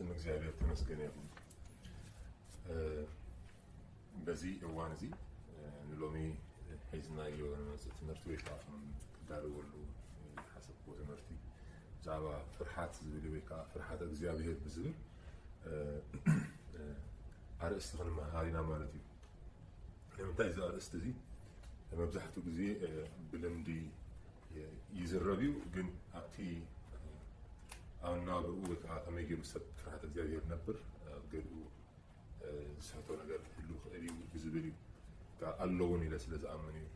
ንእግዚኣብሔር ተመስገን ይኹን። እ፣ በዚ እዋን እዚ፣ እ፣ ንሎሚ ሒዝናዮ ንመጽእ ትምህርቲ ወይ ከዓ ከም ክዳለወሉ ዝሓሰብክዎ ትምህርቲ ብዛዕባ ፍርሓት ዝብል ወይ ከዓ ፍርሓት እግዚኣብሔር ብዝብል፣ እ፣ እ፣ ኣርእስቲ ክንመሃር ኢና ማለት እዩ። ንምንታይ እዚ ኣርእስቲ እዚ መብዛሕትኡ ግዜ፣ እ፣ ብልምዲ፣ እ፣ ይዝረብ እዩ፣ ግን ኣብቲ፣ እ፣ ኣናብርኡ ወይ ከዓ ከመይ ገይሩ ሰብ ፍርሓት እግዚኣብሔር ነብር፣ ኣብ ገድኡ፣ እ፣ ዝስሕቶ ነገር ክህሉ ይኽእል እዩ ብዝብል እዩ። ከዓ ኣሎ እውን ኢለ ስለ ዝኣምን እዩ።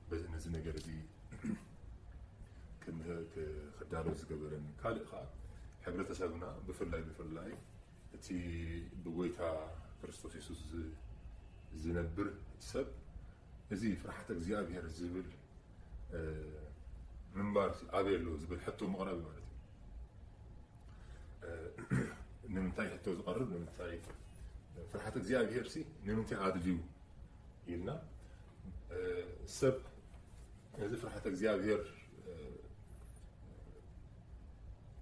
በዚ፣ ነዚ ነገር እዚ ክምህር፣ ክ-፣ ክዳሎ ዝገበረኒ። ካልእ ከዓ ሕብረተሰብና ብፍላይ፣ ብፍላይ እቲ ብጎይታ ክርስቶስ የሱስ ዝ-፣ ዝነብር ሰብ እዚ ፍርሓት እግዚኣብሔር ዝብል፣ እ፣ ምንባር ኣበይ ኣሎ ዝብል ሕቶ ምቕራብ ማለት እዩ። እ፣ ንምንታይ ሕቶ ዝቐርብ፣ ንምንታይ ፍርሓት እግዚኣብሔር ሲ ንምንታይ ኣድልዩ ኢልና፣ እ፣ ሰብ እዚ ፍርሓት እግዚኣብሔር፣ እ፣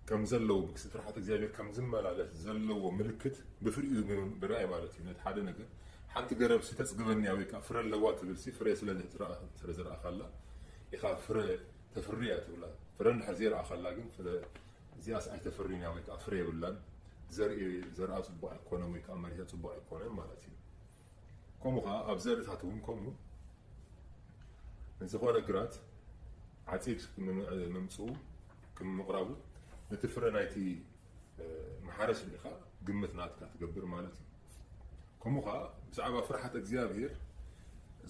ከም ዘለዎ፣ ብክስ-፣ ፍርሓት እግዚኣብሔር ከም ዝመላለስ ዘለዎ ምልክት ብፍሪኡ ብምርኣይ ማለት እዩ። ነቲ ሓደ ነገር፣ ሓንቲ ገረብ ሲ ተጽግበኒ እያ ወይ ከዓ ፍረ ኣለዋ ትብል ሲ፣ ፍረ ስለ ዝረኣ-፣ ስለ ዝረኣኻላ ኢኻ ፍረ ተፍሪ እያ ትብላ። ፍረ እንድሕር ዘይረኣኻላ ግን ፍረ እዚኣስ ኣይተፍሪን እያ ወይ ከዓ ፍረ የብላን። ዘርኢ፣ ዘርኣ ጽቡቕ ኣይኮነን ወይ ከዓ መሬታ ጽቡቕ ኣይኮነን ማለት እዩ። ከምኡ ከዓ ኣብ ዘርእታት እውን ከምኡ፣ ንዝኾነ ግራት ዓጺድ ምም-፣ ምምፅኡ፣ ክም ምቕራቡ፣ ነቲ ፍረ ናይቲ፣ እ፣ መሓረስ ርኢኻ ግምት ናትካ ትገብር ማለት እዩ። ከምኡ ከዓ ብዛዕባ ፍርሓት እግዚኣብሔር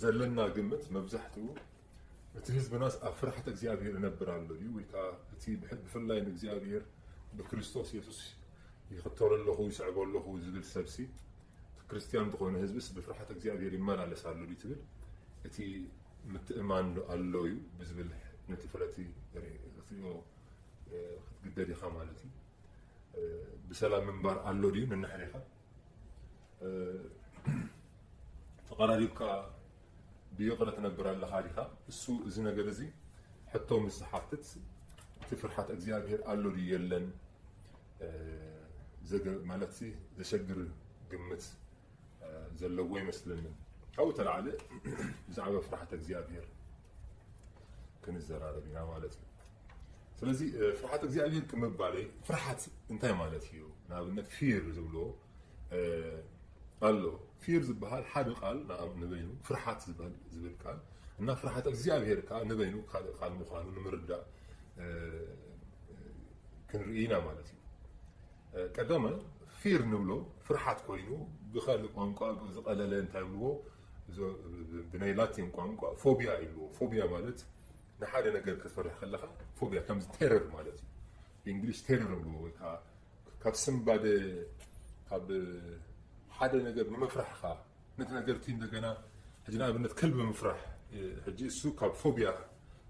ዘለና ግምት መብዛሕትኡ፣ እቲ ህዝብናስ ኣብ ፍርሓት እግዚኣብሔር እነብር ኣሎ ድዩ? ወይ ከዓ እቲ ብሕ-፣ ብፍላይ ንእግዚኣብሔር ብክርስቶስ የሱስ ይኽተሎ ኣለኹ፣ ይስዕቦ ኣለኹ ዝብል ሰብሲ፣ እቲ ክርስትያን ዝኾነ ህዝብስ ብፍርሓት እግዚኣብሔር ይመላለስ ኣሎ ድዩ ትብል፣ እቲ ምትእማን ኣሎ እዩ ብዝብል ነቲ ፍረቲ ርእ-፣ ክትሪኦ፣ እ፣ ክትግደድ ኢኻ ማለት እዩ። እ፣ ብሰላም ምንባር ኣሎ ድዩ ነንሕድኻ? እ፣ ተቐራሪብካ ብይቕረ ትነብር ኣለኻ ዲኻ? እሱ እዚ ነገር እዚ ሕቶ ምስ ዝሓትት፣ እቲ ፍርሓት እግዚኣብሔር ኣሎ ድዩ የለን፣ እ፣ ዘገ-፣ ማለት ሲ ዘሸግር ግምት፣ እ፣ ዘለዎ ይመስለኒ። ካብኡ ተላዕለ ብዛዕባ ፍርሓት እግዚኣብሔር ክንዘራረብ ኢና ማለት እዩ። ስለዚ፣ እ፣ ፍርሓት እግዚኣብሔር ክምባለይ፣ ፍርሓት እንታይ ማለት እዩ? ንኣብነት ፊር ዝብሎ፣ እ፣ ኣሎ። ፊር ዝበሃል ሓደ ቃል ንኣብ-፣ ንበይኑ ፍርሓት ዝበሃል፣ ዝብል ቃል እና ፍርሓት እግዚኣብሔር ከዓ ንበይኑ ካልእ ቃል ምዃኑ ንምርዳእ፣ እ፣ ክንርኢ ኢና ማለት እዩ። እ፣ ቀዳማይ ፊር ንብሎ ፍርሓት ኮይኑ ብኻልእ ቋንቋ ዝቐለለ እንታይ ይብልዎ? ዞ-፣ ብናይ ላቲን ቋንቋ ፎቢያ ይብልዎ። ፎቢያ ማለት ንሓደ ነገር ክትፈርሕ ከለኻ ፎቢያ ከምዚ ቴረር ማለት እዩ። ብእንግሊሽ ቴረር ይብልዎ ወይ ከዓ ካብ ስንባደ፣ ካብ ሓደ ነገር ንምፍራሕኻ፣ ነቲ ነገር እቲ እንደገና ሕጂ ንኣብነት ከልቢ ምፍራሕ፣ ሕጂ እሱ ካብ ፎቢያ፣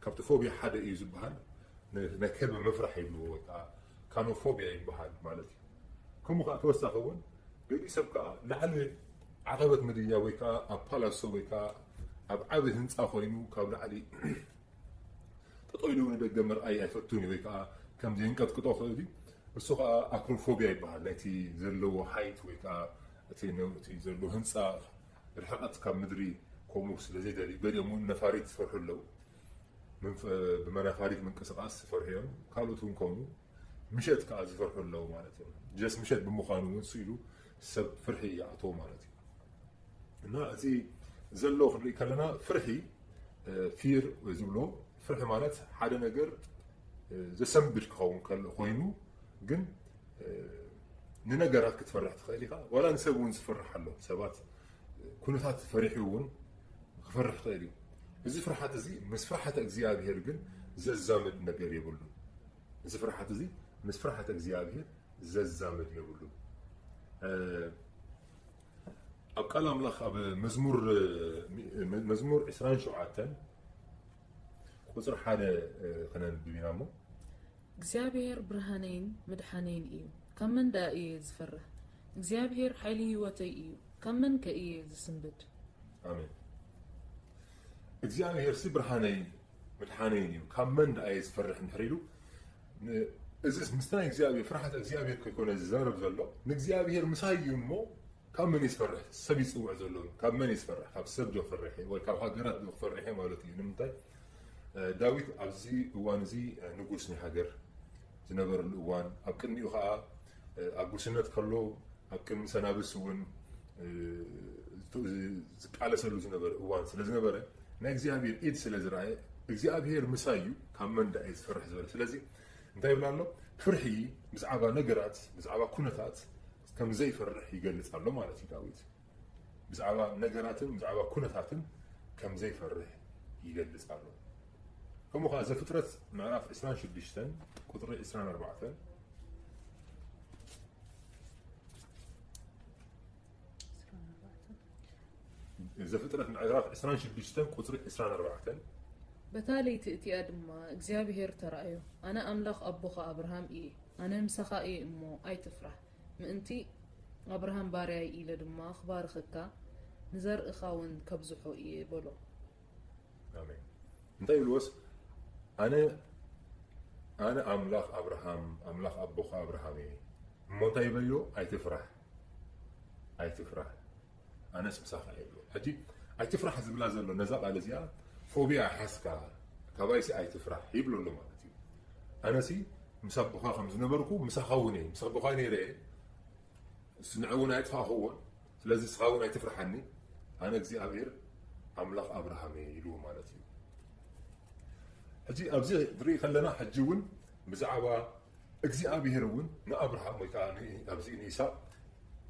ካብቲ ፎቢያ ሓደ እዩ ዝበሃል። ን-፣ ናይ ከልቢ ምፍራሕ ይብልዎ ወይ ከዓ ካኖፎቢያ ይበሃል ማለት እዩ። ከምኡ ከዓ ተወሳኺ እውን ገሊኡ ሰብ ከዓ ላዕሊ ዓቐበት ምድያ ወይ ከዓ ኣብ ፓላሶ ወይ ከዓ ኣብ ዓቢ ህንፃ ኮይኑ ካብ ላዕሊ ጠጠው ኢሉ ንደገ ምርኣይ ኣይፈቱን እዩ ወይ ከዓ ከም ዘየንቀጥቅጦ ክእል እዩ። እሱ ከዓ ኣክሮፎቢያ ይበሃል። ናይቲ ዘለዎ ሃይት ወይ ከዓ እቲ ነ-፣ እቲ ዘለዎ ህንፃ ርሕቐት ካብ ምድሪ ከምኡ ስለ ዘይደልዩ፣ ገሊኦም እውን ነፋሪት ዝፈርሑ ኣለዉ። ምንፍ-፣ ብመናፋሪት ምንቅስቃስ ዝፈርሑ እዮም። ካልኦት እውን ከምኡ ምሸት ከዓ ዝፈርሑ ኣለዉ ማለት እዮም። ጀስ ምሸት ብምዃኑ እውን ስኢሉ ሰብ ፍርሒ ይኣትዎ ማለት እዩ። እና እቲ ዘሎ ክንርኢ ከለና ፍርሒ፣ እ፣ ፊር ዝብሎ ፍርሒ ማለት ሓደ ነገር፣ እ፣ ዘሰንብድ ክኸውን ከሎ ኮይኑ ግን፣ እ፣ ንነገራት ክትፈርሕ ትኽእል ኢኻ። ዋላ ንሰብ እውን ዝፈርሕ ኣሎ። ሰባት፣ እ፣ ኩነታት ፈሪሑ እውን ክፈርሕ ይኽእል እዩ። እዚ ፍርሓት እዚ ምስ ፍርሓተ እግዚኣብሔር ግን ዘዛምድ ነገር የብሉን። እዚ ፍርሓት እዚ ምስ ፍርሓተ እግዚኣብሔር ዘዛምድ የብሉን። እ፣ ኣብ ቃል ኣምላኽ ኣብ መዝሙር፣ እ፣ መዝሙር ዕስራን ሸውዓተን ቁጽሪ ሓደ፣ እ፣ ክነንብብ ኢና እሞ። እግዚኣብሔር ብርሃነይን ምድሓነይን እዩ፣ ካብ መን ደኣ እየ ዝፈርህ? እግዚኣብሔር ሓይሊ ህይወተይ እዩ፣ ካብ መን ከ እየ ዝስንብድ? ኣሜን። እግዚኣብሔር ሲ ብርሃነይ ምድሓነይን እዩ፣ ካብ መን ደኣ እየ ዝፈርሕ እንድሕር ኢሉ፣ ን-፣ እዚ ምስ ናይ እግዚኣብሔር፣ ፍርሓት እግዚኣብሔር ከይኮነ ዝዛረብ ዘሎ፣ ንእግዚኣብሔር ምሳይ እዩ እሞ ካብ መን እዩ ዝፈርሕ? ሰብ ይጽውዕ ዘሎ ካብ መን እዩ ዝፈርሕ? ካብ ሰብ ዶ ክፈርሕ ወይ ካብ ሃገራት ዶ ክፈርሕ ማለት እዩ? ንምንታይ? እ፣ ዳዊት ኣብዚ እዋን እዚ፣ እ፣ ንጉስ ናይ ሃገር ዝነበረሉ እዋን፣ ኣብ ቅድሚኡ ኸዓ፣ እ፣ ኣብ ጉስነት ከሎ ኣብ ቅድሚ ሰናብስ እውን፣ እ፣ ዝቃለሰሉ ዝነበረ እዋን ስለ ዝነበረ፣ ናይ እግዚኣብሔር ኢድ ስለ ዝረኣየ፣ እግዚኣብሔር ምሳይ እዩ፣ ካብ መን ደኣ እየ ዝፈርሕ ዝበለ። ስለዚ እንታይ ይብል ኣሎ? ፍርሒ ብዛዕባ ነገራት፣ ብዛዕባ ኩነታት ከም ዘይፈርሕ ይገልጽ ኣሎ ማለት እዩ ዳዊት። ብዛዕባ ነገራትን ብዛዕባ ኩነታትን ከም ዘይፈርሕ ይገልጽ ኣሎ። ከምኡ ኸዓ ዘፍጥረት ምዕራፍ ዕስራን ሽዱሽተን ቁጽሪ ዕስራን ኣርባዕተን፣ ዘፍጥረት ምዕራፍ ዕስራን ሽዱሽተን ቁጽሪ ዕስራን ኣርባዕተን። በታ ለይቲ እቲኣ ድማ እግዚኣብሄር ተራእዮ፣ ኣነ ኣምላኽ ኣቦኻ ኣብርሃም እየ፣ ኣነ ምሳኻ እየ እሞ ኣይትፍራህ፣ ምእንቲ ኣብርሃም ባርያይ ኢለ ድማ ክባርኸካ ንዘርእኻ እውን ከብዝሖ እየ በሎ። ኣሜን። እንታይ ይብልዎስ? ኣነ፣ ኣነ ኣምላኽ ኣብርሃም፣ ኣምላኽ ኣቦኻ ኣብርሃም እየ። እሞ እንታይ ይበልዎ? ኣይትፍራህ፣ ኣይትፍራህ፣ ኣነስ ምሳኻ እየ ይብሎ። ሕጂ ኣይትፍራህ ዝብላ ዘሎ ነዛ ቃል እዚኣ ፎቢያ ሓዝካ፣ ካባይሲ ኣይትፍራህ ይብሎ ኣሎ ማለት እዩ። ኣነሲ ምስ ኣቦኻ ከም ዝነበርኩ ምሳኻ እውን እየ፣ ምስ ኣቦኻ ነይረ እየ፣ ንሱ ንዕኡ እውን ኣየጥፋእኽዎን፣ ስለዚ ንስኻ እውን ኣይትፍርሓኒ፣ ኣነ እግዚኣብሔር ኣምላኽ ኣብርሃም እየ ኢሉ ማለት እዩ። ሕጂ ኣብዚ ንርኢ ከለና፣ ሕጂ እውን ብዛዕባ እግዚኣብሔር እውን ንኣብርሃም ወይ ከዓ ን-፣ ኣብዚ ንኢሳቅ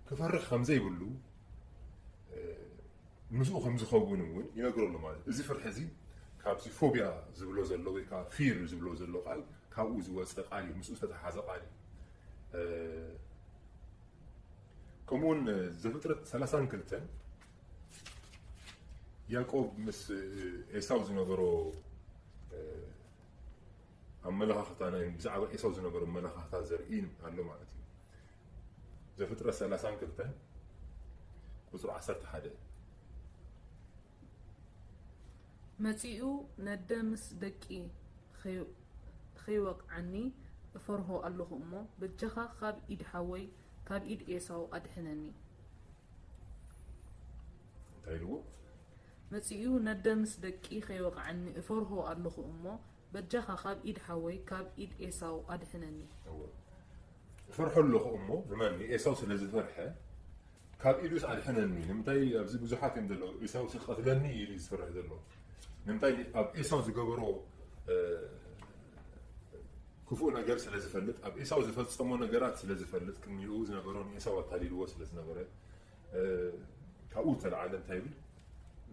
ክፈርሕ ከም ዘይብሉ፣ እ፣ ምስኡ ከም ዝኸውን እውን ይነግረሉ ማለት እዩ። እዚ ፍርሒ እዚ ካብዚ ፎቢያ ዝብሎ ዘሎ ወይ ከዓ ፊር ዝብሎ ዘሎ ቃል ካብኡ ዝወፀ ቃል እዩ፣ ምስኡ ዝተተሓዘ ቃል እዩ። እ፣ ከምኡውን ዘፍጥረት ሰላሳን ክልተን ያዕቆብ ምስ ኤሳው ዝነበሮ፣ እ፣ ኣመለኻኽታ፣ ናይ ብዛዕባ ኤሳው ዝነበሮ ኣመለኻኽታ ዘርኢ ኣሎ ማለት እዩ። ዘፍጥረት ሰላሳን ክልተን ቁጽሪ ዓሰርተ ሓደ። መጺኡ፣ ነደ ምስ ደቂ ኸይ-፣ ኸይወቕዓኒ እፈርሆ ኣለኹ እሞ፣ በጃኻ ካብ ኢድ ሓወይ፣ ካብ ኢድ ኤሳው ኣድሕነኒ። እንታይ ኢልዎ? መጺኡ፣ ነደ ምስ ደቂ ኸይወቕዓኒ እፈርሆ ኣለኹ እሞ፣ በጃኻ ካብ ኢድ ሓወይ፣ ካብ ኢድ ኤሳው ኣድሕነኒ። እወ። እፈርሖ ኣለኹ እሞ፣ ንመን? ንኤሳው ስለ ዝፈርሐ፣ ካብ ኢዱስ ኣድሕነኒ። ንምንታይ? ኣብዚ ብዙሓት እዮም ዘለዉ፣ ኤሳው ስቀትለኒ ኢሉ እዩ ዝፈርሕ ዘሎ። ንምንታይ? ኣብ ኤሳው ዝገበሮ፣ እ፣ ክፉእ ነገር ስለ ዝፈልጥ፣ ኣብ ኤሳው ዝፈጸሞ ነገራት ስለ ዝፈልጥ፣ ቅድሚኡ ዝነበሮ ንኤሳው ኣታሊልዎ ስለ ዝነበረ፣ እ፣ ካብኡ ዝተለዓለ እንታይ ይብል?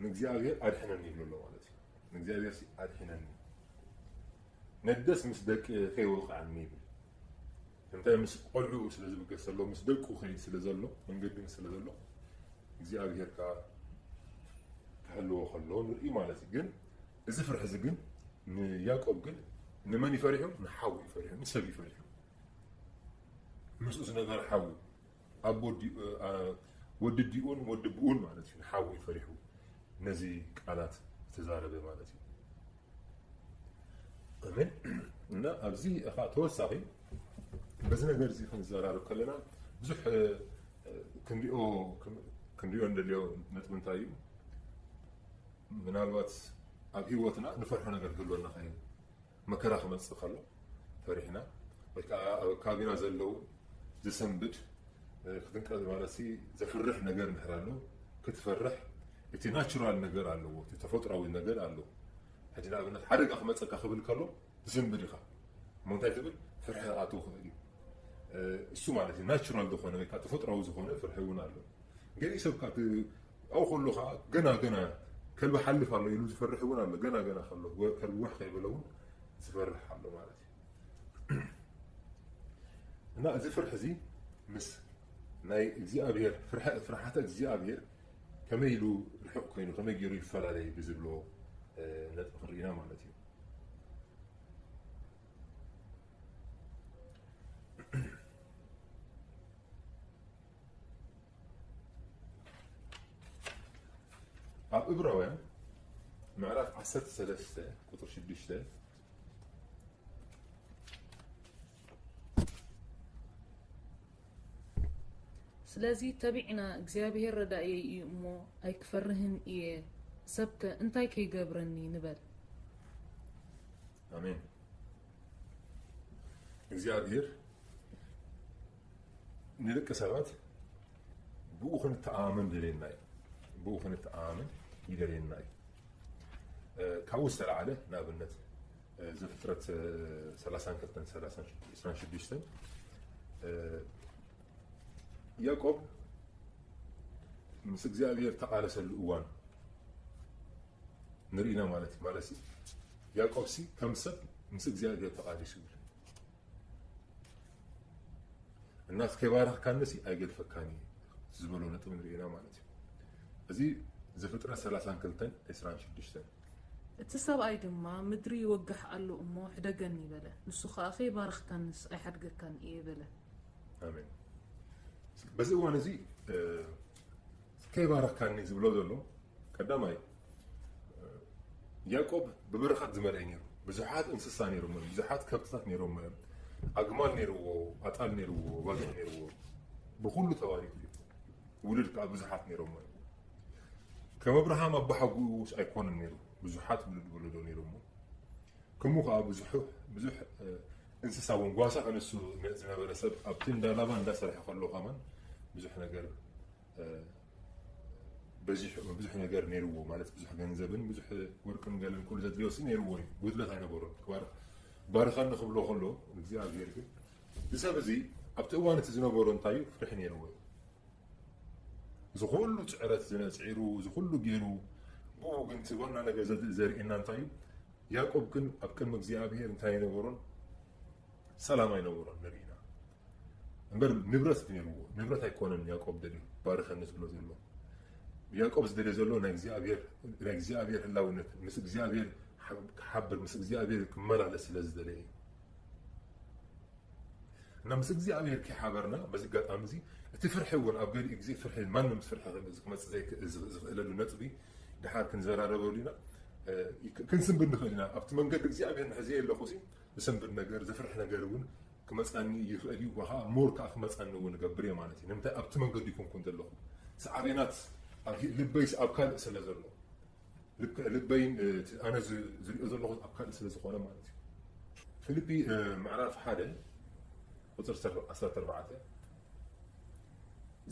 ንእግዚኣብሔር ኣድሕነኒ ይብሎ ኣሎ ማለት እዩ። ንእግዚኣብሔር ሲ ኣድሕነኒ። ነደስ ምስ ደቂ ከይወቕዓኒ ይብል። እንታይ? ምስ ቆልዑ ስለ ዝብገስ ዘሎ፣ ምስ ደቁ ከይድ ስለ ዘሎ፣ መንገዲ ምስ ስለ ዘሎ፣ እግዚኣብሔር ከኣ ክሕልዎ ከሎ ንርኢ ማለት እዩ። ግን እዚ ፍርሒ እዚ ግን ንያዕቆብ ግን ንመን እዩ ፈሪሑ? ንሓዉ እዩ ፈሪሑ፣ ንሰብ እዩ ፈሪሑ። ምስኡ ዝነበረ ሓዉ፣ ኣቦ ዲ-፣ እ፣ እ፣ ወዲ ዲኡን ወዲ ብኡን ማለት እዩ፣ ንሓዉ እዩ ፈሪሑ ነዚ ቃላት ዝተዛረበ ማለት እዩ። ኣሜን። እና ኣብዚ ኸዓ ተወሳኺ በዚ ነገር እዚ ክንዘራረብ ከለና ብዙሕ፣ እ፣ እ፣ ክንሪኦ፣ ክን-፣ ክንሪኦ እንደልዮ ነጥቢ እንታይ እዩ? ምናልባት ኣብ ህይወትና ንፈርሖ ነገር ክህልወና ኸይኑ፣ መከራ ክመጽእ ከሎ ፈሪሕና፣ ወይ ከዓ ኣብ ከባቢና ዘለዉ ዝሰንብድ፣ እ፣ ክትንቀ-፣ ማለት ሲ ዘፍርሕ ነገር እንድሕር ኣሎ፣ ክትፈርሕ፣ እቲ ናቹራል ነገር ኣለዎ፣ እቲ ተፈጥሯዊ ነገር ኣለዎ። ሕጂ ንኣብነት ሓደጋ ክመጸካ ክብል ከሎ ትስንብድ ኢኻ። እሞ እንታይ ትብል? ፍርሒ ክኣትው ክእል እዩ። እ፣ እሱ ማለት እዩ ናቹራል ዝኾነ ወይ ከዓ ተፈጥሯዊ ዝኾነ ፍርሒ እውን ኣሎ። ገሊኡ ሰብ ካብ ኣብኡ ከሎ ከዓ ገና ገና ከልቢ ሓልፍ ኣሎ ኢሉ ዝፈርሕ እውን ኣሎ። ገና ገና ከሎ ወ-፣ ከልቢ ዋሕ ከይበለ እውን ዝፈርሕ ኣሎ ማለት እዩ። እና እዚ ፍርሒ እዚ ምስ ናይ እግዚኣብሔር ፍርሐ-፣ ፍርሓተ እግዚኣብሔር ከመይ ኢሉ ርሑቕ ኮይኑ፣ ከመይ ገይሩ ይፈላለይ ብዝብሎ፣ እ፣ ነጥቢ ክንርኢና ማለት እዩ። ኣብ እብራውያን ምዕራፍ ዓሰርተ ሰለስተ ቁጽሪ ሽዱሽተ፣ ስለዚ ተቢዕና እግዚኣብሔር ረዳእየይ እዩ እሞ ኣይክፈርህን እየ፣ ሰብከ እንታይ ከይገብረኒ ንበል። ኣሜን። እግዚኣብሔር ንደቂ ሰባት ብኡ ክንተኣማመን ደልየና እዩ። ብኡ ክንተኣማመን ይደልየና እዩ። ካብኡ ዝተላዓለ ንኣብነት ዘፍጥረት ሰላሳን ክልተን ሰላሳን ሽዱሽተን ያዕቆብ ምስ እግዚኣብሔር ተቃለሰሉ እዋን ንርኢና ማለት እዩ። ማለት ያዕቆብ ሲ ከም ሰብ ምስ እግዚኣብሔር ተቃሊሱ ይብል እና ከይባረኽካኒ ሲ ኣይገድፈካን ዝበሎ ነጥብ ንርኢና ማለት እዩ። እዚ ዘፍጥረት ሰላሳን ክልተን ዕስራን ሽዱሽተን እቲ ሰብኣይ ድማ ምድሪ ይወግሕ ኣሎ እሞ ሕደገኒ በለ። ንሱ ኸኣ ከይባረኽካንስ ኣይሓድገካን እየ በለ። ኣሜን። በዚ እዋን እዚ ከይባረኽካኒ ዝብሎ ዘሎ ቀዳማይ ያዕቆብ ብበረኸት ዝመልአ ነይሩ። ብዙሓት እንስሳ ነይሮም፣ ብዙሓት ከብትታት ነይሮም፣ ኣግማል ነይርዎ፣ ኣጣል ነይርዎ፣ ባጊዕ ነይርዎ። ብኩሉ ተባሪኩ እዩ። ውሉድ ከዓ ብዙሓት ነይሮም። ከም ኣብርሃም ኣባሓጉኡስ ኣይኮነን ነይሩ። ብዙሓት ውሉድ ወለዶ ነይሮሞ። ከምኡ ከዓ ብዙሕ ብዙሕ እንስሳ እውን ጓሳ ከነሱ ዝነበረ ሰብ ኣብቲ እንዳ ላባ እንዳሰርሐ ከሎ ከማን ብዙሕ ነገር በዚሑ ብዙሕ ነገር ነይርዎ ማለት ብዙሕ ገንዘብን ብዙሕ ወርቅን ገለን ኩሉ ዘድልዮ ሲ ነይርዎ እዩ። ጉድለት ኣይነበሮን። ክባር ባርኸኒ ክብሎ ከሎ እግዚኣብሔር ግን እዚ ሰብ እዚ ኣብቲ እዋን እቲ ዝነበሮ እንታይ እዩ ፍርሒ ነይርዎ እዩ። እዚ ኩሉ ፅዕረት ዝነፅዒሩ እዚ ኩሉ ገይሩ ብኡ ግን እቲ ዋና ነገር ዘ- ዘርእየና እንታይ እዩ? ያዕቆብ ግን ኣብ ቅድሚ እግዚኣብሔር እንታይ ኣይነበሮን? ሰላም ኣይነበሮን ንርኢና እምበር ንብረት ነይርዎ። ንብረት ኣይኮነን ያዕቆብ ደልዩ ባርኸኒ ዝብሎ ዘሎ። ያዕቆብ ዝደልዮ ዘሎ ናይ እግዚኣብሔር ናይ እግዚኣብሔር ህላውነት ምስ እግዚኣብሔር ክሓብር ምስ እግዚኣብሔር ክመላለስ ስለ ዝደለየ እዩ። እና ምስ እግዚኣብሔር ከይሓበርና በዚ ኣጋጣሚ እዚ እቲ ፍርሒ እውን ኣብ ገሊኡ ግዜ ፍርሒ ማንም ፍርሒ ክመፅእ ዘይክእል ዝኽእለሉ ነጥቢ ድሓር ክንዘራረበሉ ኢና። ክንስንብድ ንኽእል ኢና። ኣብቲ መንገዲ እግዚኣብሔር ንሕዘየ ኣለኹ ሲ ዝሰንብድ ነገር ዘፍርሒ ነገር እውን ክመፃኒ ይኽእል እዩ። ከዓ ሞር ከዓ ክመፃኒ እውን እገብር እየ ማለት እዩ። ንምንታይ ኣብቲ መንገዲ ይኮንኩን ዘለኹ ሰዓቤናት ልበይስ ኣብ ካልእ ስለ ዘሎ ልክ- ልበይን እቲ ኣነ ዝ- ዝሪኦ ዘለኹ ኣብ ካልእ ስለ ዝኾነ ማለት እዩ። ፊልጲ ምዕራፍ ሓደ ቁፅሪ ዓሰርተ ኣርባዕተ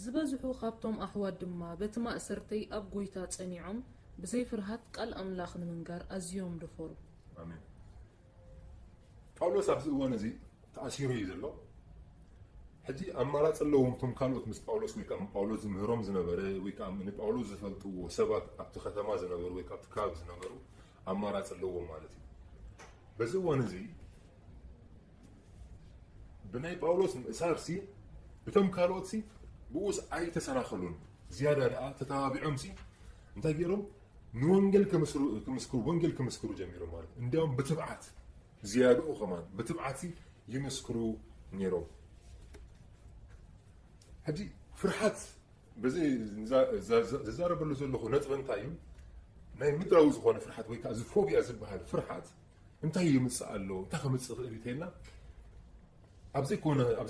ዝበዝሑ ካብቶም ኣሕዋት ድማ በቲ ማእሰርተይ ኣብ ጐይታ ጸኒዖም ብዘይ ፍርሃት ቃል ኣምላኽ ንምንጋር ኣዝዮም ደፈሩ። ኣሜን። ጳውሎስ ኣብዚ እዋን እዚ ተኣሲሩ እዩ ዘሎ። ሕጂ ኣማራፂ ኣለዎም እቶም ካልኦት ምስ ጳውሎስ ወይ ከዓ ጳውሎስ ዝምህሮም ዝነበረ ወይ ከዓ ንጳውሎስ ዝፈልጥዎ ሰባት ኣብቲ ከተማ ዝነበሩ ወይ ከዓ ኣብቲ ከባቢ ዝነበሩ ኣማራፂ ኣለዎም ማለት እዩ። በዚ እዋን እዚ ብናይ ጳውሎስ ምእሳር ሲ እቶም ካልኦት ሲ ብኡስ ኣይተሰናኸሉን ዝያዳ ደኣ ተተባቢዖም ሲ እንታይ ገይሮም ንወንጌል ክምስክሩ ወንጌል ክምስክሩ ጀሚሮም ማለት እንዲያውም ብትብዓት ዝያድኡ ከማን ብትብዓት ይምስክሩ ነይሮም። ሕጂ ፍርሓት በዚ ዝዛረበሉ ዘለኹ ነጥቢ እንታይ እዩ? ናይ ምድራዊ ዝኾነ ፍርሓት ወይ ከዓ እዚ ፎቢያ ዝበሃል ፍርሓት እንታይ ይምፅእ ኣሎ እንታይ ከምፅእ ክእል እንተልና ኣብ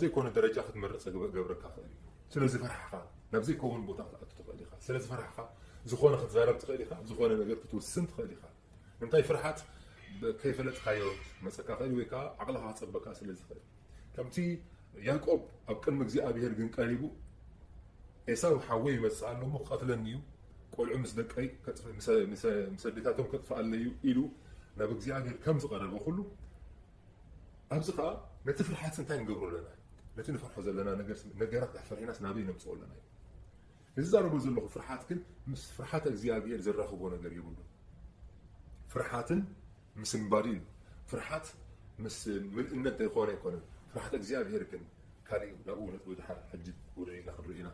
ዘይኮነ ደረጃ ክትመርፅ ገብረካ ክእል እዩ። ስለ ዝፈራሕካ ናብ ዘይከውን ቦታ ክትኣቱ ትኽእል ኢኻ። ስለ ዝፈራሕካ ዝኾነ ክትዛረብ ትኽእል ኢኻ። ዝኾነ ነገር ክትውስን ትኽእል ኢኻ። እንታይ ፍርሓት ከይፈለጥካዮ መፀካ ክእል ወይ ከዓ ዓቕልኻ ክፀበካ ስለ ዝኽእል ከምቲ ያዕቆብ ኣብ ቅድሚ እግዚኣብሔር ግን ቀሪቡ ኤሳው ሓወይ ይመፅእ ኣሎ እሞ ክቐትለኒ እዩ ቆልዑ ምስ ደቀይ ምስ ኣዴታቶም ከጥፍኣለይ እዩ ኢሉ ናብ እግዚኣብሔር ከም ዝቐረበ ኩሉ ኣብዚ ከዓ ነቲ ፍርሓት እንታይ ንገብሮ ኣለና? ነቲ ንፈርሖ ዘለና ነገራት ዳሕፈርሒናስ ናበይ ነምፅኦ ኣለና እዩ። እዚ ዛረቦ ዘለኹ ፍርሓት ግን ምስ ፍርሓት እግዚኣብሔር ዘራኽቦ ነገር የብሉን። ፍርሓትን ምስንባድ እዩ። ፍርሓት ምስ ምልእነት ዘይኮነ ኣይኮነን። ፍርሓት እግዚኣብሔር ግን ካልእ እዩ። ናብኡ ነጥቢ ድሓር ሕጂ ውረድ ኢና ክንርኢ ኢና።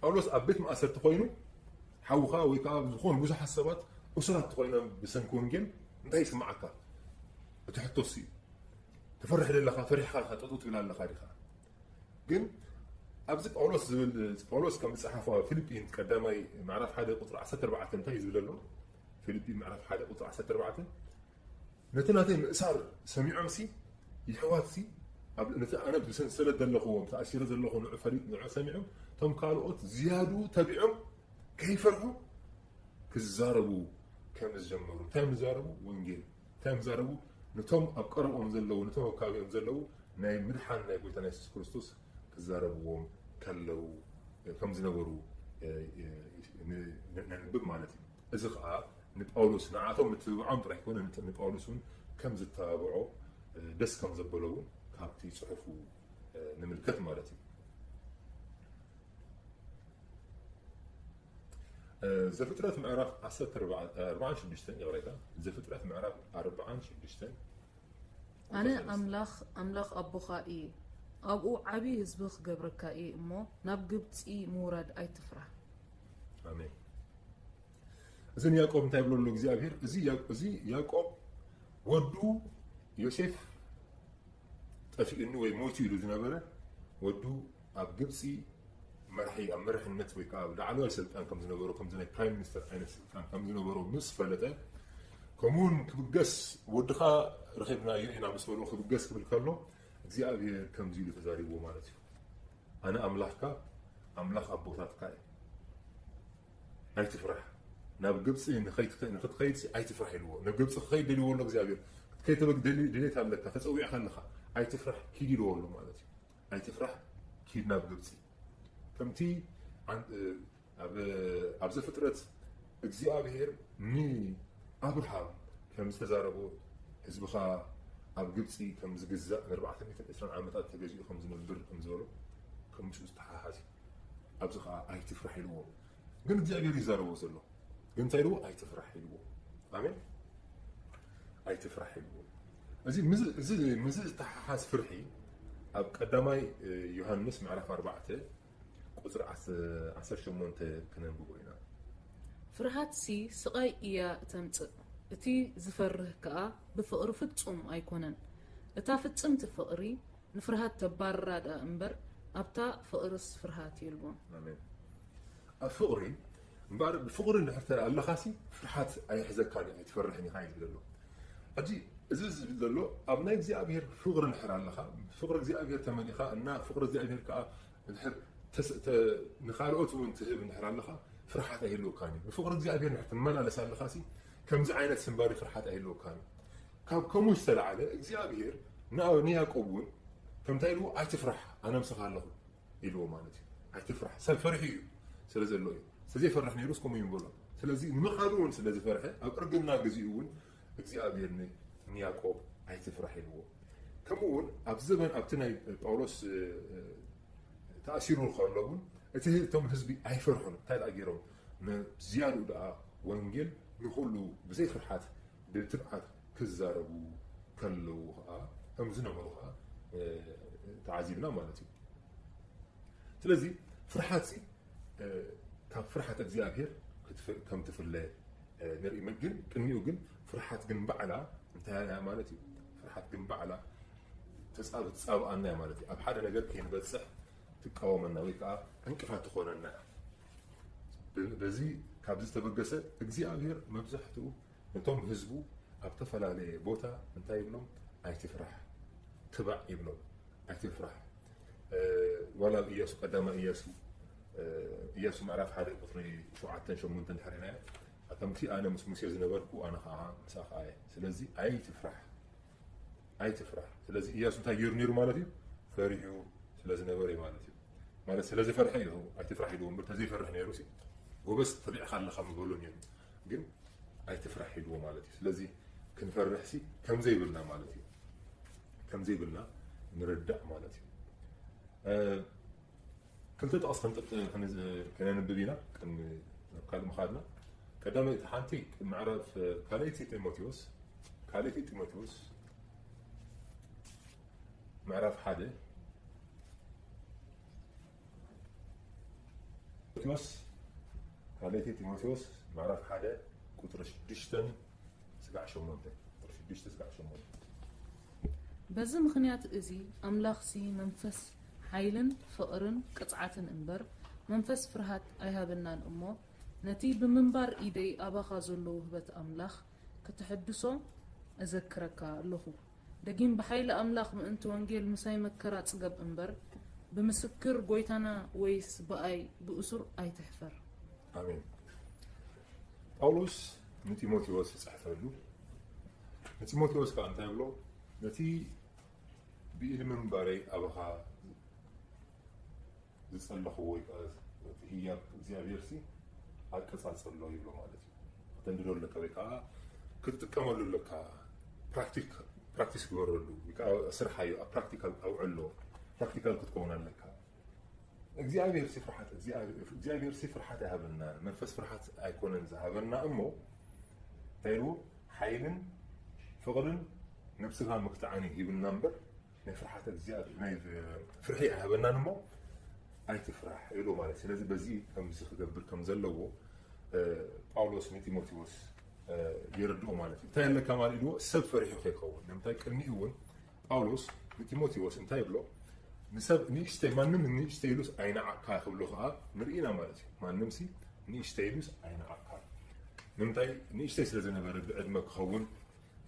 ጳውሎስ ኣብ ቤት ማእሰርቲ ኮይኑ ሓውኻ ወይ ከዓ ዝኾኑ ብዙሓት ሰባት እሱራት ተኮይኖም ብሰንኪ ወንጌል እንታይ ይስምዓካ? እቲ ሕቶስ እዩ። ትፈርሕ ደለኻ ፈሪሕካ ኢኻ ጠጠው ትብል ኣለኻ ዲኻ? ግን ኣብዚ ጳውሎስ ዝብል ጳውሎስ ከም ዝፀሓፎ ኣብ ፊልጲን ቀዳማይ ምዕራፍ ሓደ ቁፅሪ ዓሰርተ ኣርባዕተ እንታይ እዩ ዝብል ኣሎ? ፊልጲን ምዕራፍ ሓደ ቁፅሪ ዓሰርተ ኣርባዕተ ነቲ ናተይ ምእሳር ሰሚዖም ሲ ይሕዋት ሲ ኣብ ነቲ ኣነ ብሰንሰለት ዘለኹዎም ተኣሲረ ዘለኹ ንዑ ፈሊጥ ንዑ ሰሚዖም እቶም ካልኦት ዝያዱ ተቢዖም ከይፈርሑ ክዛረቡ ከም ዝጀመሩ። እንታይ እዮም ዝዛረቡ? ወንጌል። እንታይ እዮም ዝዛረቡ? ነቶም ኣብ ቀረብኦም ዘለዉ፣ ነቶም ኣብ ከባቢኦም ዘለዉ ናይ ምድሓን ናይ ጎይታ ናይ የሱስ ክርስቶስ ክዛረብዎም ከለዉ ከም ዝነበሩ ነንብብ ማለት እዩ። እዚ ከዓ ንጳውሎስ ንዓቶም ምትብባዖም ጥራይ ኮነ ንጳውሎስ እውን ከም ዝተባብዖ ደስ ከም ዘበሎ እውን ካብቲ ጽሑፉ ንምልከት ማለት እዩ። ዘፍጥረት ምዕራፍ ዓሰርተ ኣርባዕተ ኣርባዓን ሽዱሽተን ይቕሬታ፣ ዘፍጥረት ምዕራፍ ኣርባዓን ሽዱሽተን ኣነ ኣምላኽ ኣምላኽ ኣቦኻ እየ፣ ኣብኡ ዓቢ ህዝቢ ክገብረካ እየ እሞ ናብ ግብጺ ምውራድ ኣይትፍራህ። ኣሜን። እዚ ንያዕቆብ እንታይ ይብሎ ኣሎ እግዚኣብሔር? እዚ ያ- እዚ ያዕቆብ ወዱ ዮሴፍ ጠፊኡኒ ወይ ሞይቱ ኢሉ ዝነበረ ወዱ ኣብ ግብጺ መርሒ ኣብ መርሕነት ወይ ከዓ ላዕለዋይ ስልጣን ከም ዝነበሮ ከምዚ ናይ ፕራይም ሚኒስተር ዓይነት ስልጣን ከም ዝነበሮ ምስ ፈለጠ ከምኡውን ክብገስ ወድኻ ረኺብናዮ ኢና ምስ በልዎ ክብገስ ክብል ከሎ እግዚኣብሔር ከምዚ ኢሉ ተዛሪብዎ ማለት እዩ። ኣነ ኣምላኽካ ኣምላኽ ኣቦታትካ እየ። ኣይትፍራሕ። ናብ ግብፂ ንኸይትኸ- ንኽትኸይድ ሲ ኣይትፍራሕ ኢልዎ። ናብ ግብፂ ክኸይድ ደልዎ ኣሎ እግዚኣብሔር። ክትከይድ ተበግ- ደሊ- ድሌት ኣለካ፣ ተፀዊዕካ ኣለኻ። ኣይትፍራሕ፣ ኪድ ኢልዎ ኣሎ ማለት እዩ። ኣይትፍራሕ፣ ኪድ ናብ ግብፂ። ከምቲ ኣን- ኣብ ኣብ ዘፍጥረት እግዚኣብሔር ንኣብርሃም ከም ዝተዛረቦ ህዝብኻ ኣብ ግብፂ ከም ዝግዛእ ንኣርባዕተ ሚእትን ዕስራን ዓመታት ተገዚኡ ከም ዝነብር ከም ዝበሎ ከም ምስኡ ዝተሓሓዝ እዩ። ኣብዚ ከዓ ኣይትፍራሕ ኢልዎ። ግን እግዚኣብሔር ይዛረቦ ዘሎ ግን እንታይ ኢልዎ? ኣይትፍራሕ ኢልዎ። ኣሜን። ኣይትፍራሕ ኢልዎ። እዚ ምስዚ ዝተሓሓዝ ፍርሒ ኣብ ቀዳማይ ዮሃንስ ምዕራፍ ኣርባዕተ ቁፅሪ ዓሰርተ ሸሞንተ ክነንብቦ ኢና። ፍርሃትሲ ስቓይ እያ እተምጽእ፣ እቲ ዝፈርህ ከኣ ብፍቕሪ ፍጹም ኣይኮነን። እታ ፍጽምቲ ፍቕሪ ንፍርሃት ተባርራ ደኣ እምበር፣ ኣብታ ፍቕርስ ፍርሃት የልቦን። ኣሜን። ኣብ ፍቕሪ እምበኣር ብፍቕሪ እንድሕር ኣለኻሲ ፍርሓት ኣይሕዘካን እዩ ኣይትፈርሕን ኢኻ እዩ ዝብል ዘሎ። ሕጂ እዚ ዝብል ዘሎ ኣብ ናይ እግዚኣብሔር ፍቕሪ እንድሕር ኣለኻ፣ ፍቕሪ እግዚኣብሔር ተመሊኻ እና ፍቕሪ እግዚኣብሔር ከዓ እንድሕር ተስ- ተ- ንኻልኦት እውን ትህብ እንድሕር ኣለኻ ፍርሓት ኣይህልወካን እዩ። ብፍቕሪ እግዚኣብሔር እንድሕር ትመላለስ ኣለኻሲ ከምዚ ዓይነት ስንባሪ ፍርሓት ኣይህልወካን እዩ። ካብ ከምኡ ዝተላዓለ እግዚኣብሔር ንኣ- ንያዕቆብ እውን ከምታይ ኢልዎ ኣይትፍራሕ ኣነ ምሳኻ ኣለኹ ኢልዎ ማለት እዩ። ኣይትፍራሕ ሰብ ፈሪሑ እዩ ስለ ዘሎ እዩ። ስለዘይፈርሕ ነይሩስ ከምኡ ይንበሎ። ስለዚ ንምኻዱ እውን ስለ ዝፈርሐ ኣብ እርግና ግዚኡ እውን እግዚኣብሔር ን- ንያዕቆብ ኣይትፍራሕ ኢልዎ። ከምኡ እውን ኣብ ዘበን ኣብቲ ናይ ጳውሎስ እ- እ- ተኣሲሩ ከሎ እውን እቲ ህዝቢ እቶም ህዝቢ ኣይፈርሑን እንታይ ደኣ ገይሮም ንዝያድኡ ደኣ ወንጌል ንኹሉ ብዘይ ፍርሓት ብትብዓት ክዛረቡ ከለዉ ከዓ ከም ዝነበሩ ከዓ ተዓዚብና ማለት እዩ። ስለዚ ፍርሓት ካብ ፍርሓት እግዚኣብሔር ከም ትፍለ ንርኢ። ግን ቅድሚኡ ግን ፍርሓት ግን ባዕላ እንታይ ማለት እዩ? ፍርሓት ግን ባዕላ ተፃብ ትፃብኣና ማለት እዩ። ኣብ ሓደ ነገር ከይንበፅሕ ትቃወመና ወይ ከዓ ዕንቅፋት ትኾነና። በዚ ካብ ዝተበገሰ እግዚኣብሔር መብዛሕትኡ ነቶም ህዝቡ ኣብ ተፈላለየ ቦታ እንታይ ይብሎም? ኣይትፍራሕ፣ ትባዕ ይብሎም። ኣይትፍራሕ። ዋላ ኣብ እያሱ ቀዳማ እያሱ እያሱ ምዕራፍ ሓደ ቁፅሪ ሸውዓተን ሸሞንተን ድሕሪናዮ ከምቲ ኣነ ምስ ሙሴ ዝነበርኩ ኣነ ከዓ ምሳኻ እየ። ስለዚ ኣይትፍራሕ ኣይትፍራሕ። ስለዚ እያሱ እንታይ ገይሩ ነይሩ ማለት እዩ? ፈሪሑ ስለ ዝነበረ እዩ ማለት እዩ። ማለት ስለ ዝፈርሐ እዩ ኣይትፍራሕ ኢልዎ እምበር ተዘይፈርሕ ነይሩ ሲ ጎበዝ ተቢዕካ ኣለኻ ምበሎ ነይሩ። ግን ኣይትፍራሕ ኢልዎ ማለት እዩ። ስለዚ ክንፈርሕ ሲ ከም ዘይብልና ማለት እዩ። ከም ዘይብልና ንርዳእ ማለት እዩ። ክልተ ጥቕስ ከነንብብ ኢና ቅድሚ ናብ ካልእ ምኻድና። ቀዳመይቲ ሓንቲ ምዕራፍ ካልኣይቲ ጢሞቴዎስ ካልኣይቲ ጢሞቴዎስ ምዕራፍ ሓደ ጢሞቴዎስ ካልኣይቲ ጢሞቴዎስ ምዕራፍ ሓደ ቁፅሪ ሽዱሽተን ስጋዕ ሸሞንተ ቁፅሪ ሽዱሽተ ስጋዕ ሸሞንተ በዚ ምኽንያት እዚ ኣምላኽሲ መንፈስ ሓይልን ፍቕርን ቅጽዓትን እምበር መንፈስ ፍርሃት ኣይሃበናን እሞ ነቲ ብምንባር ኢደይ ኣባኻ ዘሎ ውህበት ኣምላኽ ክትሕድሶ እዘክረካ ኣለኹ። ደጊም ብሓይሊ ኣምላኽ ምእንቲ ወንጌል ምሳይ መከራ ጽገብ እምበር፣ ብምስክር ጎይታና ወይስ ብኣይ ብእሱር ኣይትሕፈር። ኣሜን። ጳውሎስ ንጢሞቴዎስ ይጽሕፈሉ። ንጢሞቴዎስ ከኣ እንታይ ይብሎ? ነቲ ብኢድ ምንባረይ ኣባኻ ዝጸለኹ ወይ ከኣ እቲ ህያብ እግዚኣብሔር ሲ ኣቀጻጸሎ ይብሎ ማለት እዩ። ከተንድዶ ኣለካ ወይ ከኣ ክትጥቀመሉ ኣለካ። ፕራክቲክ ፕራክቲስ ግበረሉ ወይ ከኣ ስርሓዮ ኣብ ፕራክቲካል ኣውዕሎ። ፕራክቲካል ክትከውን ኣለካ። እግዚኣብሔር ሲ ፍርሓት እግዚኣብሔር ሲ ፍርሓት ኣይሃበና። መንፈስ ፍርሓት ኣይኮነን ዝሃበና እሞ እንታይ ኢሉ ሓይልን ፍቕርን ነብስኻ ምክትዓን ሂብና እምበር ናይ ፍርሓት እግዚኣብሔር ናይ ፍርሒ ኣይሃበናን እሞ ኣይትፍራሕ ኢሉ ማለት። ስለዚ በዚ ከምዚ ክገብር ከም ዘለዎ ጳውሎስ ንጢሞቴዎስ የረድኦ ማለት እዩ። እንታይ ኣለካ ማለት ኢልዎ ሰብ ፈሪሑ ከይከውን። ንምንታይ ቅድሚኡ እውን ጳውሎስ ንጢሞቴዎስ እንታይ ይብሎ? ንሰብ ንእሽተይ ማንም ንእሽተይ ኢሉስ ኣይነዓቅካ ክብሎ ከዓ ንርኢና ማለት እዩ። ማንም ሲ ንእሽተይ ኢሉስ ኣይነዓቅካ። ንምንታይ ንእሽተይ ስለ ዝነበረ ብዕድመ ክኸውን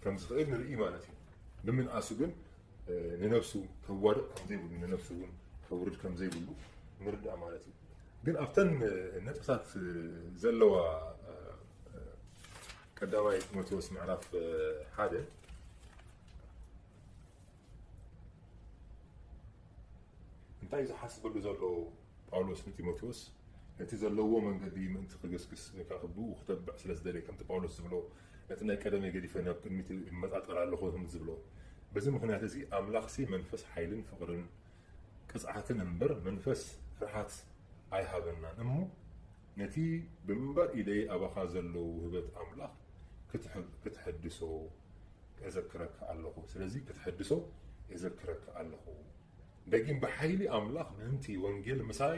ከም ዝኽእል ንርኢ ማለት እዩ። ብምንኣሱ ግን ንነብሱ ከዋድቕ ከም ዘይብሉ ንነብሱ እውን ከውርድ ከም ዘይብሉ ንርዳእ ማለት እዩ። ግን ኣብተን ነጥብታት ዘለዋ ቀዳማይ ጢሞቴዎስ ምዕራፍ ሓደ እንታይ ዝሓስበሉ ዘሎ ጳውሎስ ንጢሞቴዎስ ነቲ ዘለዎ መንገዲ ምእንቲ ክግስግስ ወይ ከዓ ክብኡ ክተብዕ ስለ ዝደለየ ከምቲ ጳውሎስ ዝብሎ ነቲ ናይ ቀደመይ ገዲፈ ናብ ቅድሚት ይመጣጠር ኣለኹ ከም ዝብሎ በዚ ምክንያት እዚ ኣምላኽሲ መንፈስ ሓይልን ፍቕርን ቅፅዓትን እምበር መንፈስ ፍርሓት ኣይሃበናን እሞ ነቲ ብምንባር ኢደይ ኣባኻ ዘሎ ውህበት ኣምላኽ ክትሕድሶ የዘክረካ ኣለኹ። ስለዚ ክትሕድሶ የዘክረካ ኣለኹ። ደጊም ብሓይሊ ኣምላኽ ምእንቲ ወንጌል ምሳይ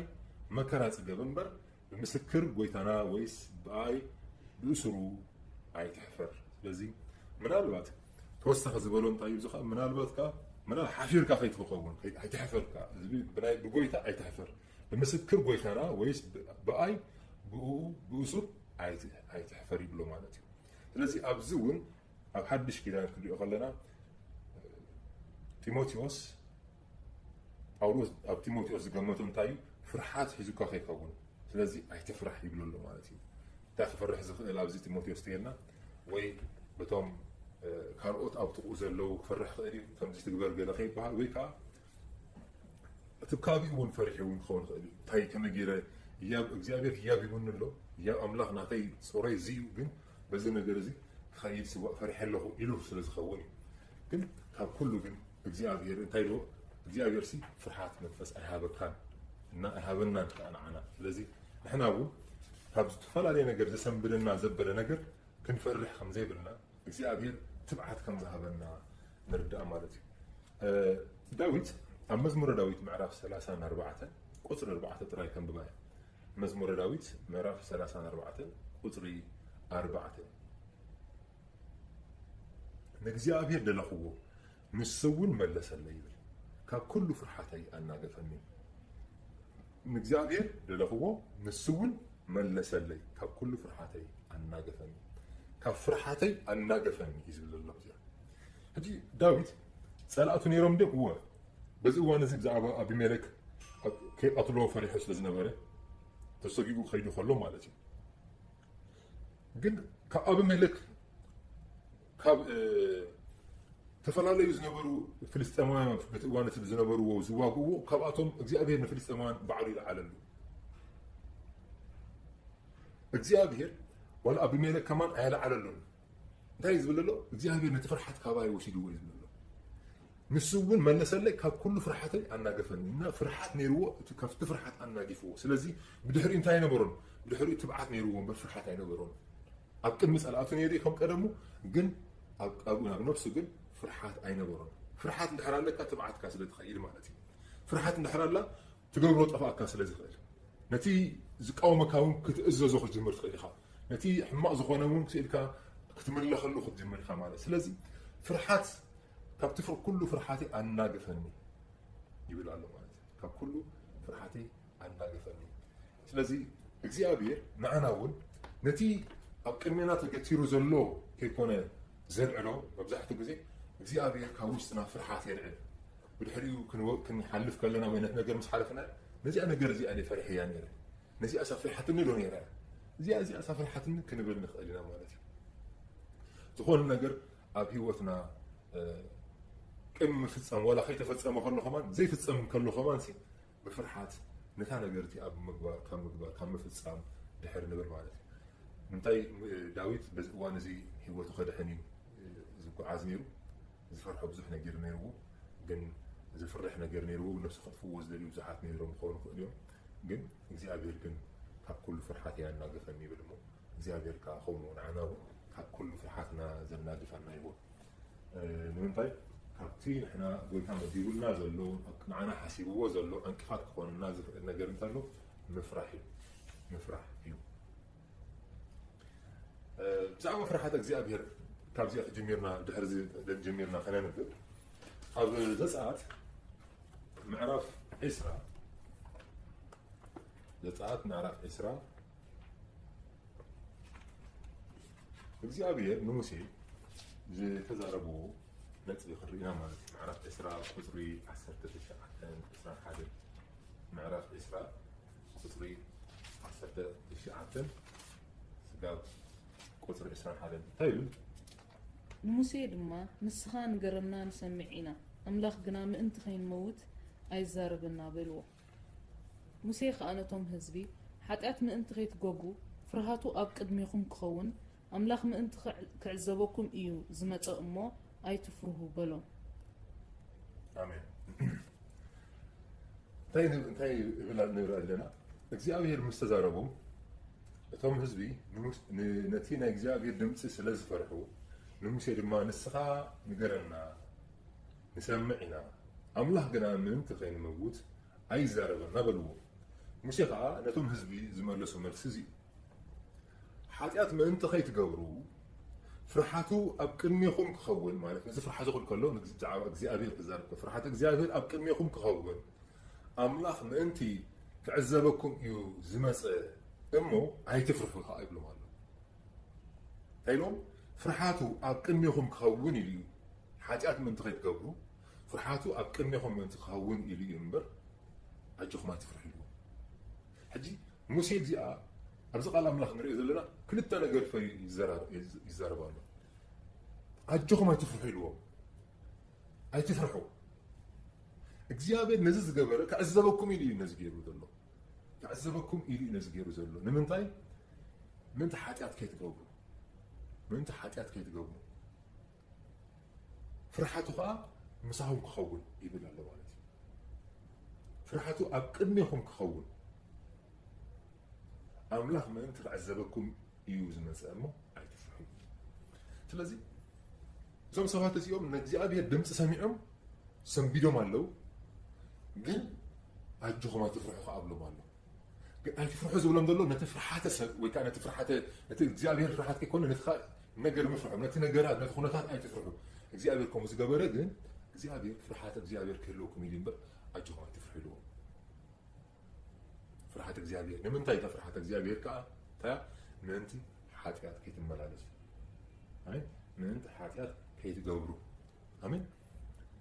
መከራ ጽገብ እምበር ብምስክር ጎይታና ወይስ ብኣይ ብእስሩ ኣይትሕፈር። ስለዚ ምናልባት ተወሳኺ ዝበሎ እንታይ እዩ ዝኸ ምናልባት ካ ምናል ሓፊርካ ከይትኸውን ኣይትሕፈርካ ብናይ ብጎይታ ኣይትሕፈር ብምስክር ጎይታና ወይስ ብኣይ ብኡ ብእሱር ኣይትሕፈር ይብሎ ማለት እዩ። ስለዚ ኣብዚ እውን ኣብ ሓድሽ ኪዳን ክንሪኦ ከለና ጢሞቴዎስ ጳውሎስ ኣብ ጢሞቴዎስ ዝገመቶ እንታይ እዩ? ፍርሓት ሒዙካ ከይከውን ስለዚ ኣይትፍራሕ ይብሎ ኣሎ ማለት እዩ። እንታይ ክፈርሕ ዝኽእል ኣብዚ ጢሞቴዎስ ተየልና ወይ በቶም ካልኦት ኣብ ጥቕኡ ዘለዉ ክፈርሕ ክእል እዩ። ከምዚ ትግበር ገለ ከይበሃል ወይ ከዓ እቲ ካቢኡ እውን ፈሪሑ እውን ክኸውን ይኽእል እዩ። እንታይ ከመይ ገይረ ህያብ እግዚኣብሔር ህያብ ሂቡኒ ኣሎ ህያብ ኣምላኽ ናተይ ጾረይ እዚ እዩ ግን በዚ ነገር እዚ ክኸይድ ስዋእ ፈሪሐ ኣለኹ ኢሉ ስለ ዝኸውን እዩ። ግን ካብ ኩሉ ግን እግዚኣብሔር እንታይ ዶ እግዚኣብሔር ሲ ፍርሓት መንፈስ ኣይሃበካን እና ኣይሃበናን ከዓ ንዓና። ስለዚ ንሕና እውን ካብ ዝተፈላለየ ነገር ዘሰንብደና ዘበለ ነገር ክንፈርሕ ከም ዘይብልና እግዚኣብሔር ትብዓት ከም ዝሃበና ንርዳእ ማለት እዩ። ዳዊት ኣብ መዝሙረ ዳዊት ምዕራፍ ሰላሳን ኣርባዕተን ቁፅሪ ኣርባዕተ ጥራይ ከንብባ እየ። መዝሙረ ዳዊት ምዕራፍ ሰላሳን ኣርባዕተን ቁፅሪ ኣርባዕተ ንእግዚኣብሔር ደለኽዎ ንሱ እውን መለሰለይ ይብል። ካብ ኩሉ ፍርሓተይ ኣናገፈኒ። ንእግዚኣብሔር ደለኽዎ ንሱ እውን መለሰለይ ካብ ኩሉ ፍርሓተይ ኣናገፈኒ። ካብ ፍርሓተይ ኣናገፈኒ እዩ ዝብል ዘሎ እዚኣ። ሕጂ ዳዊት ፀላእቱ ነይሮም ድዮም? እወ። በዚ እዋን እዚ ብዛዕባ ኣቢሜሌክ ከይቐትልዎ ፈሪሑ ስለ ዝነበረ ተሰጊኡ ከይዱ ከሎ ማለት እዩ። ግን ካብ ኣቢሜሌክ ካብ ዝተፈላለዩ ዝነበሩ ፍልስጤማውያን በቲ እዋን እቲ ዝነበርዎ ዝዋግእዎ ካብኣቶም እግዚኣብሔር ንፍልስጤማውያን ባዕሉ ይለዓለሉ። እግዚኣብሔር ዋላ ኣቢሜሌክ ከማን ኣየለዓለሉን። እንታይ እዩ ዝብል ዘሎ እግዚኣብሔር ነቲ ፍርሓት ካባይ ወሲድዎ እዩ ዝብል ዘሎ። ንሱ እውን መለሰለይ ካብ ኩሉ ፍርሓተይ ኣናገፈኒ እና ፍርሓት ነይርዎ እቲ ካብቲ ፍርሓት ኣናጊፍዎ። ስለዚ ብድሕሪኡ እንታይ ኣይነበሮን? ብድሕሪኡ ትብዓት ነይርዎ እምበር ፍርሓት ኣይነበሮን። ኣብ ቅድሚ ጸላእቱ ነይሩ ከም ቀደሙ ግን ኣብ ኣብ ናብ ነፍሱ ግን ፍርሓት ኣይነበሮን። ፍርሓት እንድሕር ኣለካ ትብዓትካ ስለ ትኸይድ ማለት እዩ። ፍርሓት እንድሕር ኣላ ትገብሮ ጠፋእካ ስለ ዝኽእል ነቲ ዝቃወመካ እውን ክትእዘዞ ክትጅምር ትኽእል ኢኻ። ነቲ ሕማቕ ዝኾነ እውን ክስኢልካ ክትምለኸሉ ክትጅምር ኢኻ ማለት ስለዚ ፍርሓት ካብቲ ፍር ኩሉ ፍርሓተይ ኣናግፈኒ ይብል ኣሎ ማለት እዩ። ካብ ኩሉ ፍርሓተይ ኣናግፈኒ። ስለዚ እግዚኣብሔር ንዓና እውን ነቲ ኣብ ቅድሜና ተገቲሩ ዘሎ ከይኮነ ዘልዕሎ መብዛሕትኡ ግዜ እግዚኣብሔር ካብ ውሽጥና ፍርሓት የልዕል። ብድሕሪኡ ክንወ- ክንሓልፍ ከለና ወይ ነቲ ነገር ምስ ሓለፍና፣ ነዚኣ ነገር እዚኣ እየ ፈሪሐያ ነይረ፣ ነዚኣ ሳፍሪሓትኒ ዶ ነይራ፣ እዚኣ እዚኣ ሳፍሪሓትኒ ክንብል ንኽእል ኢና ማለት እዩ። ዝኾነ ነገር ኣብ ህይወትና ቅድሚ ምፍፃም ዋላ ከይተፈፀመ ከሎ ከማን ዘይፍፀም ከሎ ከማን ብፍርሓት ነታ ነገር እቲኣ ብምግባር ካብ ምግባር ካብ ምፍፃም ድሕር ንብል ማለት እዩ። ንምንታይ ዳዊት በዚ እዋን እዚ ህይወቱ ከድሕን እዩ ዝጓዓዝ ነይሩ። ዝፈርሖ ብዙሕ ነገር ነይርዎ፣ ግን ዝፍርሕ ነገር ነይርዎ። ብነብሱ ከጥፍዎ ዝደልዩ ብዙሓት ነይሮም ክኾኑ ይኽእሉ እዮም። ግን እግዚኣብሔር ግን ካብ ኩሉ ፍርሓት እያ እናገፈኒ ይብል እሞ እግዚኣብሔር ከዓ ከምኡ ንዓና እውን ካብ ኩሉ ፍርሓትና ዘናግፈና ይኹን። ንምንታይ ካብቲ ንሕና ጎይታ መዲቡልና ዘሎ ንዓና ሓሲብዎ ዘሎ ዕንቅፋት ክኾንና ዝኽእል ነገር እንተሎ ምፍራሕ እዩ። ምፍራሕ እዩ። ብዛዕባ ፍርሓት እግዚኣብሔር ካብዚኣ ጀሚርና ድሕር ጀሚርና ከነንብብ ኣብ ዘፀኣት ምዕራፍ ዕስራ ዘፀኣት ምዕራፍ ዕስራ እግዚኣብሔር ንሙሴ ዝተዛረብዎ ነጥቢ ክንርኢና ማለት እዩ። ምዕራፍ ዕስራ ቁፅሪ ዓሰርተ ትሽዓተ ዕስራን ሓደን ምዕራፍ ዕስራ ቁፅሪ ዓሰርተ ትሽዓተ ስጋብ ቁፅሪ ዕስራን ሓደን እንታይ ይብል? ንሙሴ ድማ ንስኻ ንገረና ንሰምዕ ኢና፣ ኣምላኽ ግና ምእንቲ ኸይንመውት ኣይዛረበና በልዎ። ሙሴ ኸኣ ነቶም ህዝቢ፣ ሓጢኣት ምእንቲ ኸይትገብሩ፣ ፍርሃቱ ኣብ ቅድሜኹም ክኸውን፣ ኣምላኽ ምእንቲ ክዕዘበኩም እዩ ዝመጸ እሞ ኣይትፍርሁ በሎም። ኣሜን። እንታይ እንታይ ይብላ ንርኢ ኣለና? እግዚኣብሔር ምስ ተዛረቦም እቶም ህዝቢ ንሙስ- ን- ነቲ ናይ እግዚኣብሔር ድምፂ ስለ ዝፈርሑ ንሙሴ ድማ ንስኻ ንገረና ንሰምዕ ኢና ኣምላኽ ግና ምእንቲ ከይንመውት ኣይዛረበና በልዎ። ሙሴ ከዓ ነቶም ህዝቢ ዝመለሶ መልሲ እዚ እዩ። ሓጢኣት ምእንቲ ከይትገብሩ ፍርሓቱ ኣብ ቅድሜኹም ክኸውን ማለት ነዚ ፍርሓት ዝኹል ከሎ ብዛዕባ እግዚኣብሔር ክዛረብ ከሎ ፍርሓት እግዚኣብሔር ኣብ ቅድሜኹም ክኸውን ኣምላኽ ምእንቲ ክዕዘበኩም እዩ ዝመፀ እሞ ኣይትፍርሑ ከዓ ይብሎም ኣሎ። እንታይ ኢሎም? ፍርሓቱ ኣብ ቅድሜኹም ክኸውን ኢሉ እዩ። ሓጢኣት ምእንቲ ከይትገብሩ ፍርሓቱ ኣብ ቅድሜኹም ምእንቲ ክኸውን ኢሉ እዩ እምበር ኣጆኹም ኣይትፍርሑ ኢልዎም። ሕጂ ሙሴ እዚኣ ኣብዚ ቃል ኣምላኽ ንሪኦ ዘለና ክልተ ነገር ፈ- ይዘራ- ይዛረብ ኣሎ። ኣጆኹም ኣይትፍርሑ ኢልዎም። ኣይትፍርሑ። እግዚኣብሔር ነዚ ዝገበረ ክዕዘበኩም ኢሉ እዩ ነዚ ገይሩ ዘሎ። ክዕዘበኩም ኢሉ እዩ ነዚ ገይሩ ዘሎ። ንምንታይ? ምእንቲ ሓጢኣት ከይትገብሩ። ምእንቲ ሓጢኣት ከይትገብሩ። ፍርሓቱ ከዓ ምሳኹም ክኸውን ይብል ኣሎ ማለት እዩ። ፍርሓቱ ኣብ ቅድሜኹም ክኸውን ኣምላኽ ምእንቲ ክዕዘበኩም እዩ ዝመፀ እሞ ኣይትፍርሑ። ስለዚ እዞም ሰባት እዚኦም ንእግዚኣብሔር ድምፂ ሰሚዖም ሰንቢዶም ኣለዉ። ግን ኣጆኹም ኣይትፍርሑ ክኣብሎም ኣሎ። ግን ኣይትፍርሑ ዝብሎም ዘሎ ነቲ ፍርሓተ ሰብ ወይ ከዓ ነቲ ፍርሓተ ነቲ እግዚኣብሔር ፍርሓት ከይኮነ ነቲ ካልእ ነገር ምፍርሑ ነቲ ነገራት ነቲ ኩነታት ኣይትፍርሑ። እግዚኣብሔር ከምኡ ዝገበረ ግን እግዚኣብሔር ፍርሓተ እግዚኣብሔር ክህልወኩም ኢሉ እምበር ኣጆኹም ኣይትፍርሑ ኢልዎም። ፍርሓት እግዚኣብሔር ንምንታይ እታ ፍርሓት እግዚኣብሔር ከዓ እንታይ ምእንቲ ሓጢኣት ከይትመላለሱ ኣይ ምእንቲ ሓጢኣት ከይትገብሩ ኣሜን።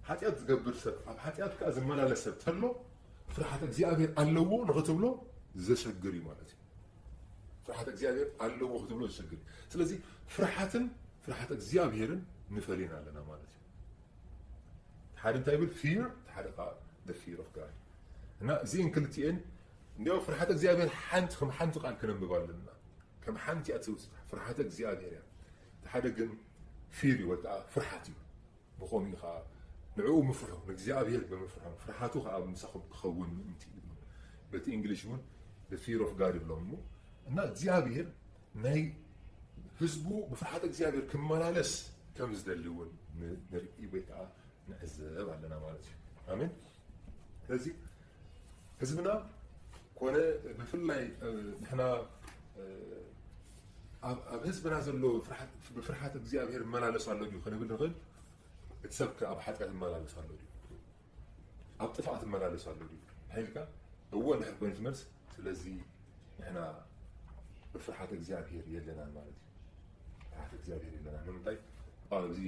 ሓጢኣት ዝገብር ሰብ ኣብ ሓጢኣት ከዓ ዝመላለስ ሰብ ተሎ ፍርሓት እግዚኣብሔር ኣለዎ ንክትብሎ ዘሸግር እዩ ማለት እዩ። ፍርሓት እግዚኣብሔር ኣለዎ ክትብሎ ዘሸግር እዩ። ስለዚ ፍርሓትን ፍርሓት እግዚኣብሔርን ንፈልየን ኣለና ማለት እዩ። ሓደ እንታይ ይብል fear ሓደ ከዓ the fear of God እና እዚአን ክልቲአን እንዲያው ፍርሓት እግዚኣብሔር ሓንቲ ከም ሓንቲ ቃል ክነንብብ ኣለና። ከም ሓንቲ እያ ትውስድ ፍርሓት እግዚኣብሔር እያ። እቲ ሓደ ግን fear እዩ ወይ ከዓ ፍርሓት እዩ። ብኸምኡ ከዓ ንዕኡ ምፍርሑ ንእግዚኣብሔር ብምፍርሖም ፍርሓቱ ከዓ ምሳኹም ክኸውን ምእንቲ እዩ። በቲ እንግሊሽ እውን the fear of God ይብሎም እሞ እና እግዚኣብሔር ናይ ህዝቡ ብፍርሓት እግዚኣብሔር ክመላለስ ከም ዝደሊ እውን ንርኢ ወይ ከዓ ንዕዘብ ኣለና ማለት እዩ። ኣሜን። ስለዚ ህዝብና ኮነ ብፍላይ ንሕና ኣብ ህዝብና ዘሎ ብፍርሓት እግዚኣብሔር ይመላለስ ኣሎ ድዩ ክንብል ንኽእል። እቲ ሰብ ኣብ ሓጢኣት ይመላለስ ኣሎ ድዩ ኣብ ጥፍኣት ይመላለስ ኣሎ ድዩ ኢልካ እወ እንድሕር ኮይኑ ትመልስ ስለዚ ንሕና ብፍርሓት እግዚኣብሔር የለናን ማለት እዩ። ፍርሓት እግዚኣብሔር የለናን ንምንታይ ኣብዚ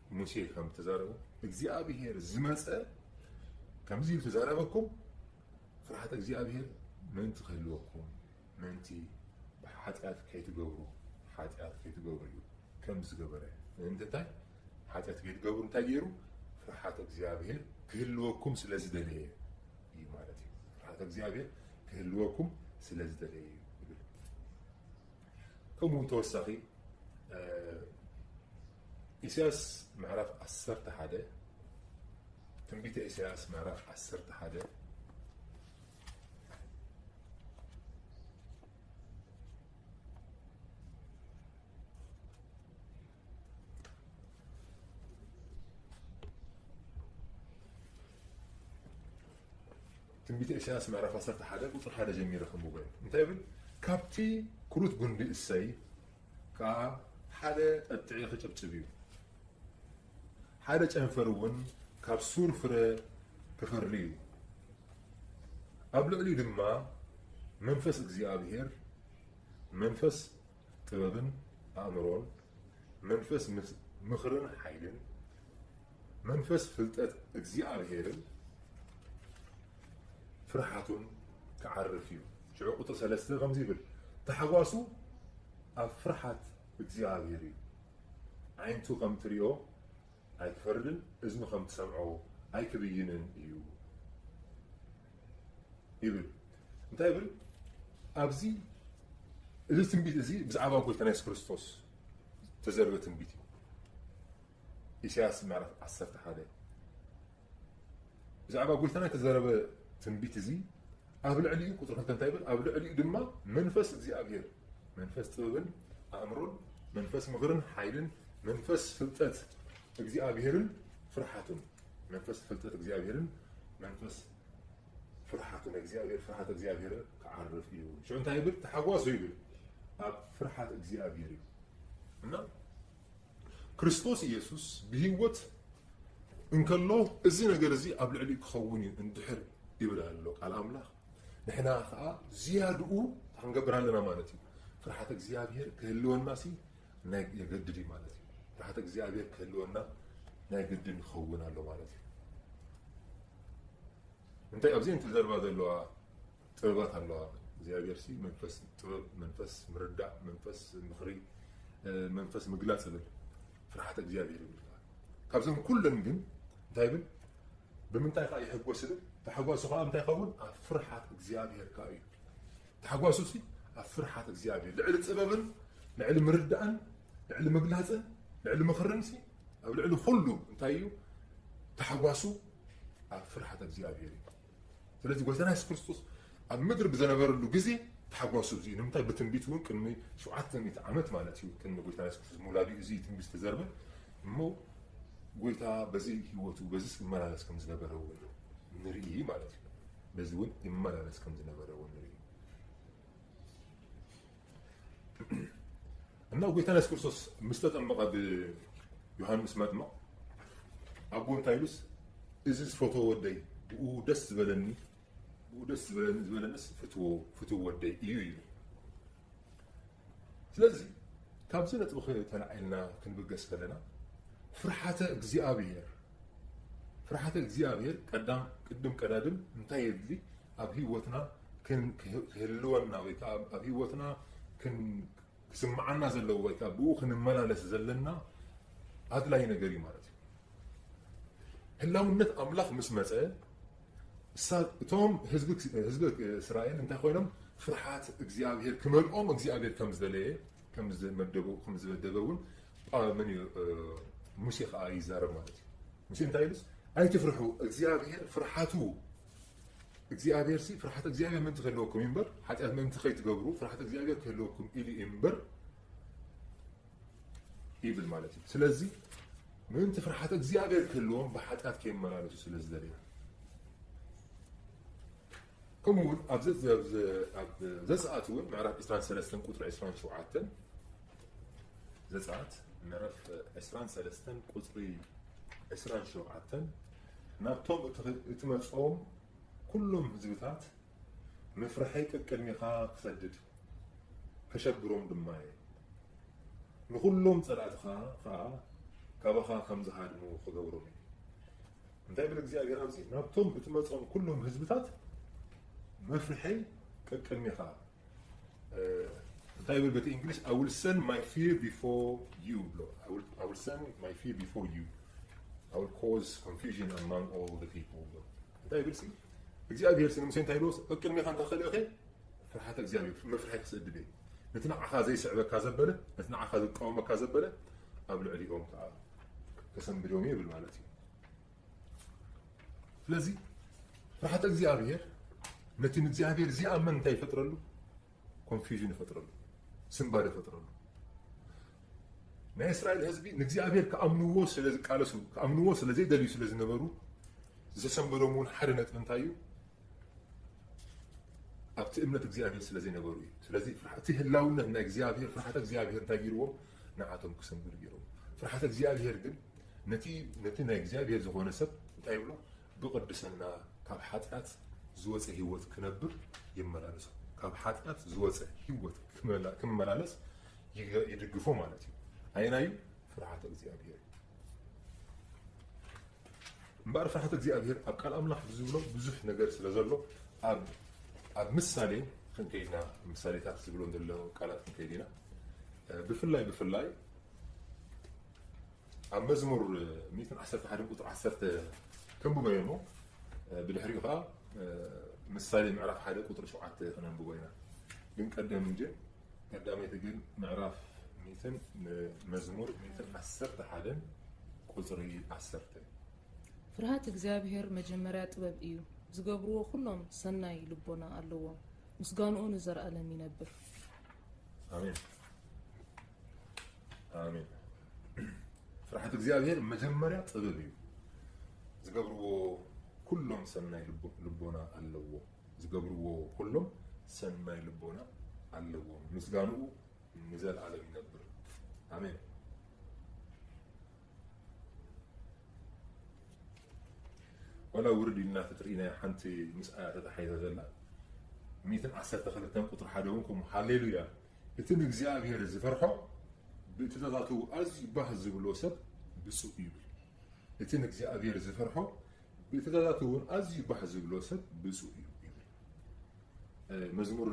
ሙሴ ከም ተዛረቦ እግዚኣብሔር ዝመጸ ከምዚ ኢሉ ተዛረበኩም፣ ፍርሃት እግዚኣብሔር ምእንቲ ክህልወኩም፣ ምእንቲ ብሓጢኣት ከይትገብሩ፣ ሓጢኣት ከይትገብሩ እዩ ከም ዝገበረ። ምእንቲ እንታይ? ሓጢኣት ከይትገብሩ እንታይ ገይሩ? ፍርሃት እግዚኣብሔር ክህልወኩም ስለ ዝደለየ እዩ ማለት እዩ። ፍርሃት እግዚኣብሔር ክህልወኩም ስለ ዝደለየ እዩ ይብል። ከምኡ እውን ተወሳኺ፣ እ፣ ኢሳያስ ምዕራፍ ዓሰርተ ሓደ፣ ትንቢተ ኢሳያስ ምዕራፍ ዓሰርተ ሓደ፣ ትንቢተ ኢሳያስ ምዕራፍ ዓሰርተ ሓደ ቁጽሪ ሓደ ጀሚረ ከንብቦ እየ። እንታይ ይብል? ካብቲ ክሩት ጉንዲ እሰይ ከኣ ሓደ ጠጥዒ ክጭብጭብ እዩ። ሓደ ጨንፈር እውን ካብ ሱር ፍረ ክፈሪ እዩ። ኣብ ልዕሊኡ ድማ መንፈስ እግዚኣብሔር፣ መንፈስ ጥበብን ኣእምሮን፣ መንፈስ ምስ-፣ ምኽርን ሓይልን፣ መንፈስ ፍልጠት እግዚኣብሔርን ፍርሓቱን ክዓርፍ እዩ። ሽዑ ቁጥሪ ሰለስተ ከምዚ ይብል፣ ታሕጓሱ ኣብ ፍርሓት እግዚኣብሔር እዩ። ዓይንቱ ከም ትሪኦ ኣይክፈርድን፣ እዝኑ ከም ትሰምዖ ኣይክብይንን እዩ ይብል። እንታይ ይብል? ኣብዚ፣ እዚ ትንቢት እዚ ብዛዕባ ጎይታና የሱስ ክርስቶስ ዝተዘርበ ትንቢት እዩ። ኢሳያስ ምዕራፍ ዓሰርተ ሓደ። ብዛዕባ ጎይታና ዝተዘረበ ትንቢት እዚ ኣብ ልዕሊኡ፣ ቁጽሪ ክልተ እንታይ ይብል? ኣብ ልዕሊኡ ድማ መንፈስ እግዚኣብሔር፣ መንፈስ ጥበብን ኣእምሮን፣ መንፈስ ምኽርን ሓይልን፣ መንፈስ ፍልጠት እግዚኣብሔርን ፍርሓቱን፣ መንፈስ ፍልጠት እግዚኣብሔርን መንፈስ ፍርሓቱን እግዚኣብሔር፣ ፍርሓት እግዚኣብሔር ክዓርፍ እዩ። ሽዑ እንታይ ይብል? ተሓጓሱ ይብል፣ ኣብ ፍርሓት እግዚኣብሔር እዩ። እና ክርስቶስ ኢየሱስ ብህይወት እንከሎ እዚ ነገር እዚ ኣብ ልዕሊኡ ክኸውን እዩ እንድሕር ይብል ኣሎ ቃል ኣምላኽ። ንሕና ኸዓ ዝያድኡ ክንገብር ኣለና ማለት እዩ። ፍርሓት እግዚኣብሔር ክህልወና ሲ ናይ የገድድ እዩ ማለት እዩ። ፍርሓት እግዚኣብሔር ክህልወና ናይ ግድን ይኸውን ኣሎ ማለት እዩ። እንታይ ኣብዚ እንቲ ዘርባ ዘለዋ ጥበባት ኣለዋ። እግዚኣብሔር ሲ መንፈስ ጥበብ፣ መንፈስ ምርዳእ፣ መንፈስ ምኽሪ፣ እ፣ መንፈስ ምግላጽ ይብል። ፍርሓት እግዚኣብሔር ይብል። ካብዘን ኩለን ግን እንታይ ይብል? ብምንታይ ከኣ ይሕጎስ ይብል? ተሓጓሱ ከኣ እንታይ ይኸውን? ኣብ ፍርሓት እግዚኣብሔር ከኣ እዩ። ተሓጓሱ ሲ ኣብ ፍርሓት እግዚኣብሔር፣ ልዕሊ ጥበብን፣ ልዕሊ ምርዳእን፣ ልዕሊ ምግላጽን፣ ልዕሊ ምኽርን ሲ፣ ኣብ ልዕሊ ኩሉ እንታይ እዩ? ተሓጓሱ ኣብ ፍርሓት እግዚኣብሔር እዩ። ስለዚ ጎይታና የሱስ ክርስቶስ ኣብ ምድሪ ብዘነበረሉ ግዜ ተሓጓሱ እዚ እዩ። ንምንታይ? ብትንቢት እውን ቅድሚ ሸውዓተ ሚእቲ ዓመት ማለት እዩ፣ ቅድሚ ጎይታና የሱስ ክርስቶስ ምውላዱ እዩ እዚ ትንቢት ዝተዘርበ። እሞ ጎይታ በዚ ህይወቱ፣ በዚ ክመላለስ ከም ዝነበረ እውን ንርኢ ማለት እዩ። በዚ እውን ይመላለስ ከም ዝነበረ እውን ንርኢ። እና ጎይታና የሱስ ክርስቶስ ምስ ተጠመቐ ብዮሃንስ መጥምቕ፣ ኣቦ እንታይ ኢሉስ፣ "እዚ ዝፈትዎ ወደይ፣ ብኡ ደስ ዝበለኒ፣ ብኡ ደስ ዝበለኒ፣ ዝበለንስ ፍትዎ፣ ፍትው ወደይ እዩ" ኢሉ። ስለዚ ካብዚ ነጥቢ ተላዒልና ክንብገስ ከለና፣ ፍርሓተ እግዚኣብሔር፣ ፍርሓተ እግዚኣብሔር ቀዳም፣ ቅድም ቀዳድም እንታይ የድሊ? ኣብ ህይወትና ክን-፣ ክህ-፣ ክህልወና ወይ ከዓ ኣብ ህይወትና ክን-፣ ክስምዓና ዘለዎ ወይ ከዓ ብኡ ክንመላለስ ዘለና ኣድላይ ነገር እዩ ማለት እዩ። ህላውነት ኣምላኽ ምስ መጸ፣ እሳ-፣ እቶም ህዝቢ፣ ህዝቢ እስራኤል እንታይ ኮይኖም? ፍርሓት እግዚኣብሔር ክመልኦም እግዚኣብሔር ከም ዝደለየ፣ ከም ዝመደቡ፣ ከም ዝመደበ እውን ጳ-፣ መን እዩ? እ፣ ሙሴ ከዓ ይዛረብ ማለት እዩ። ሙሴ እንታይ ኢሉስ? "ኣይትፍርሑ፣ እግዚኣብሔር ፍርሓቱ፣ እግዚኣብሔር ሲ፣ ፍርሓት እግዚኣብሔር ምእንቲ ክህልወኩም እዩ እምበር፣ ሓጢኣት ምእንቲ ከይትገብሩ ፍርሓት እግዚኣብሔር ክህልወኩም ኢሉ እዩ እምበር" ይብል ማለት እዩ። ስለዚ ምእንቲ ፍርሓት እግዚኣብሔር ክህልዎም ብሓጢኣት ከይመላለሱ ስለ ዝደለየ። ከምኡ እውን ኣብ ዘ-፣ ኣብ ዘ-፣ ኣብ ዘጸኣት እውን ምዕራፍ ዕስራን ሰለስተን ቁጽሪ ዕስራን ሸውዓተን፣ ዘጸኣት ምዕራፍ ዕስራን ሰለስተን ቁጽሪ ዕስራን ሸውዓተን፣ "ናብቶም እትኸ-፣ እትመጽኦም ኩሎም ህዝብታት ምፍርሐይ ቀቅድሜኻ ክሰድድ፣ ከሸብሮም ድማ እየ። ንኹሎም ጸላእትኻ ኸኣ ካባኻ ከም ዝሃድሙ ክገብሮም እዩ። እንታይ ይብል እግዚኣብሔር ኣብዚ? ናብቶም እትመጾም ኩሎም ህዝብታት መፍርሐይ ቀቅድሜኻ እንታይ ይብል በቲ እንግሊሽ? I will send my fear before you ብሎ። I will, I will send my fear before you. I will cause confusion among all the people ብሎ። እንታይ ይብል ሲ እግዚኣብሔር ሲ ንሙሴ እንታይ ይብሎ? ቅድሜኻ እንተ ኸልእኸ ፍርሓተ እግዚኣብሔር መፍርሒ ክሰድድ እየ። ነቲ ንዓኻ ዘይስዕበካ ዘበለ፣ ነቲ ንዓኻ ዝቃወመካ ዘበለ ኣብ ልዕሊኦም ከዓ ከሰንብዶም እየ ይብል ማለት እዩ። ስለዚ ፍርሓተ እግዚኣብሔር ነቲ ንእግዚኣብሔር ዝኣመን እንታይ ይፈጥረሉ? ኮንፊውዥን ይፈጥረሉ፣ ስንባደ ይፈጥረሉ። ናይ እስራኤል ህዝቢ ንእግዚኣብሔር ክኣምንዎ ስለ ዝቃለሱ፣ ክኣምንዎ ስለ ዘይደልዩ ስለ ዝነበሩ ዝተሰንበዶም እውን ሓደ ነጥቢ እንታይ እዩ? ኣብቲ እምነት እግዚኣብሔር ስለ ዘይነበሩ እዩ። ስለዚ ፍርሓ- እቲ ህላውነት ናይ እግዚኣብሔር ፍርሓተ እግዚኣብሔር እንታይ ገይርዎም? ንዓቶም ክሰንብዱ ገይርዎም። ፍርሓተ እግዚኣብሔር ግን ነቲ ነቲ ናይ እግዚኣብሔር ዝኾነ ሰብ እንታይ ይብሎ? ብቕድስና ካብ ሓጢኣት ዝወፀ ህይወት ክነብር ይመላለሶ። ካብ ሓጢኣት ዝወፀ ህይወት ክመላ- ክመላለስ ይገ- ይድግፎ ማለት እዩ። ኣየናዩ? ፍርሓተ እግዚኣብሔር። እምበኣር ፍርሓተ እግዚኣብሔር ኣብ ቃል ኣምላኽ ብዝብሎ ብዙሕ ነገር ስለ ዘሎ ኣብ ኣብ ምሳሌ ክንከይድና ምሳሌታት ዝብሎ ዘሎ ቃላት ክንከይድ ኢና። ብፍላይ ብፍላይ ኣብ መዝሙር ሚእትን ዓሰርተ ሓደን ቁፅሪ ዓሰርተ ከንብቦ እየ እሞ ብድሕሪኡ ከዓ ምሳሌ ምዕራፍ ሓደ ቁፅሪ ሸውዓተ ክነንብቦ ኢና። ግን ቀደም እንጂ ቀዳመይቲ ግን ምዕራፍ ሚእትን መዝሙር ሚእትን ዓሰርተ ሓደን ቁፅሪ ዓሰርተ። ፍርሃት እግዚኣብሔር መጀመርያ ጥበብ እዩ፣ ዝገብርዎ ኩሎም ሰናይ ልቦና ኣለዎም፣ ምስጋንኡ ንዘርኣለም ይነብር። ኣሜን ኣሜን። ፍርሃት እግዚኣብሔር መጀመርያ ጥበብ እዩ፣ ዝገብርዎ ኩሎም ሰናይ ልቦ- ልቦና ኣለዎም። ዝገብርዎ ኩሎም ሰናይ ልቦና ኣለዎም፣ ምስጋንኡ ንዘለኣለም ይነብር። ኣሜን። ዋላ ውርድ ኢልና ተትርኢና ሓንቲ ምስኣ ተታሒዛ ዘላ ሚእትን ዓሰርተ ክልተን ቁፅሪ ሓደ እውን ከምኡ ሃሌሉያ። እቲ ንእግዚኣብሔር ዝፈርሖ ብእትታታቱ ኣዝዩ ባህ ዝብሎ ሰብ ብፁእ ይብል። እቲ ንእግዚኣብሔር ዝፈርሖ ብእትታታቱ እውን ኣዝዩ ባህ ዝብሎ ሰብ ብፁእ እዩ ይብል። መዝሙር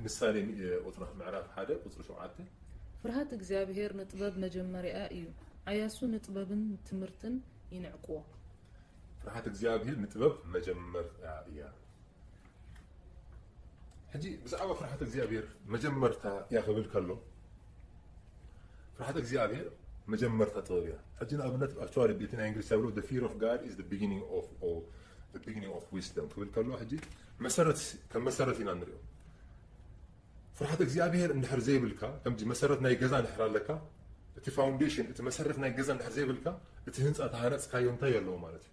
ምሳሌ ቁፅሪ ምዕራፍ ሓደ ቁፅሪ ሸውዓተ። ፍርሃት እግዚኣብሔር ንጥበብ መጀመርያ እዩ፣ ዓያሱ ንጥበብን ትምህርትን ይንዕቅዎ። ፍርሃት እግዚኣብሔር ንጥበብ መጀመርያ እያ። ሕጂ ብዛዕባ ፍርሃት እግዚኣብሔር መጀመርታ እያ ክብል ከሎ ፍርሃት እግዚኣብሔር መጀመርታ ጥበብ እያ። ሕጂ ንኣብነት actually ቤቲ ናይ እንግሊዝ ተብሎ the fear of God is the beginning of all the beginning of wisdom ክብል ከሎ ሕጂ መሰረት ከም መሰረት ኢና ንሪኦ። ፍርሃት እግዚኣብሔር እንድሕር ዘይብልካ ከምዚ መሰረት ናይ ገዛ እንድሕር ኣለካ እቲ ፋውንዴሽን እቲ መሰረት ናይ ገዛ እንድሕር ዘይብልካ እቲ ህንፃ ተሃነፅካዮ እንታይ ኣለዎ ማለት እዩ?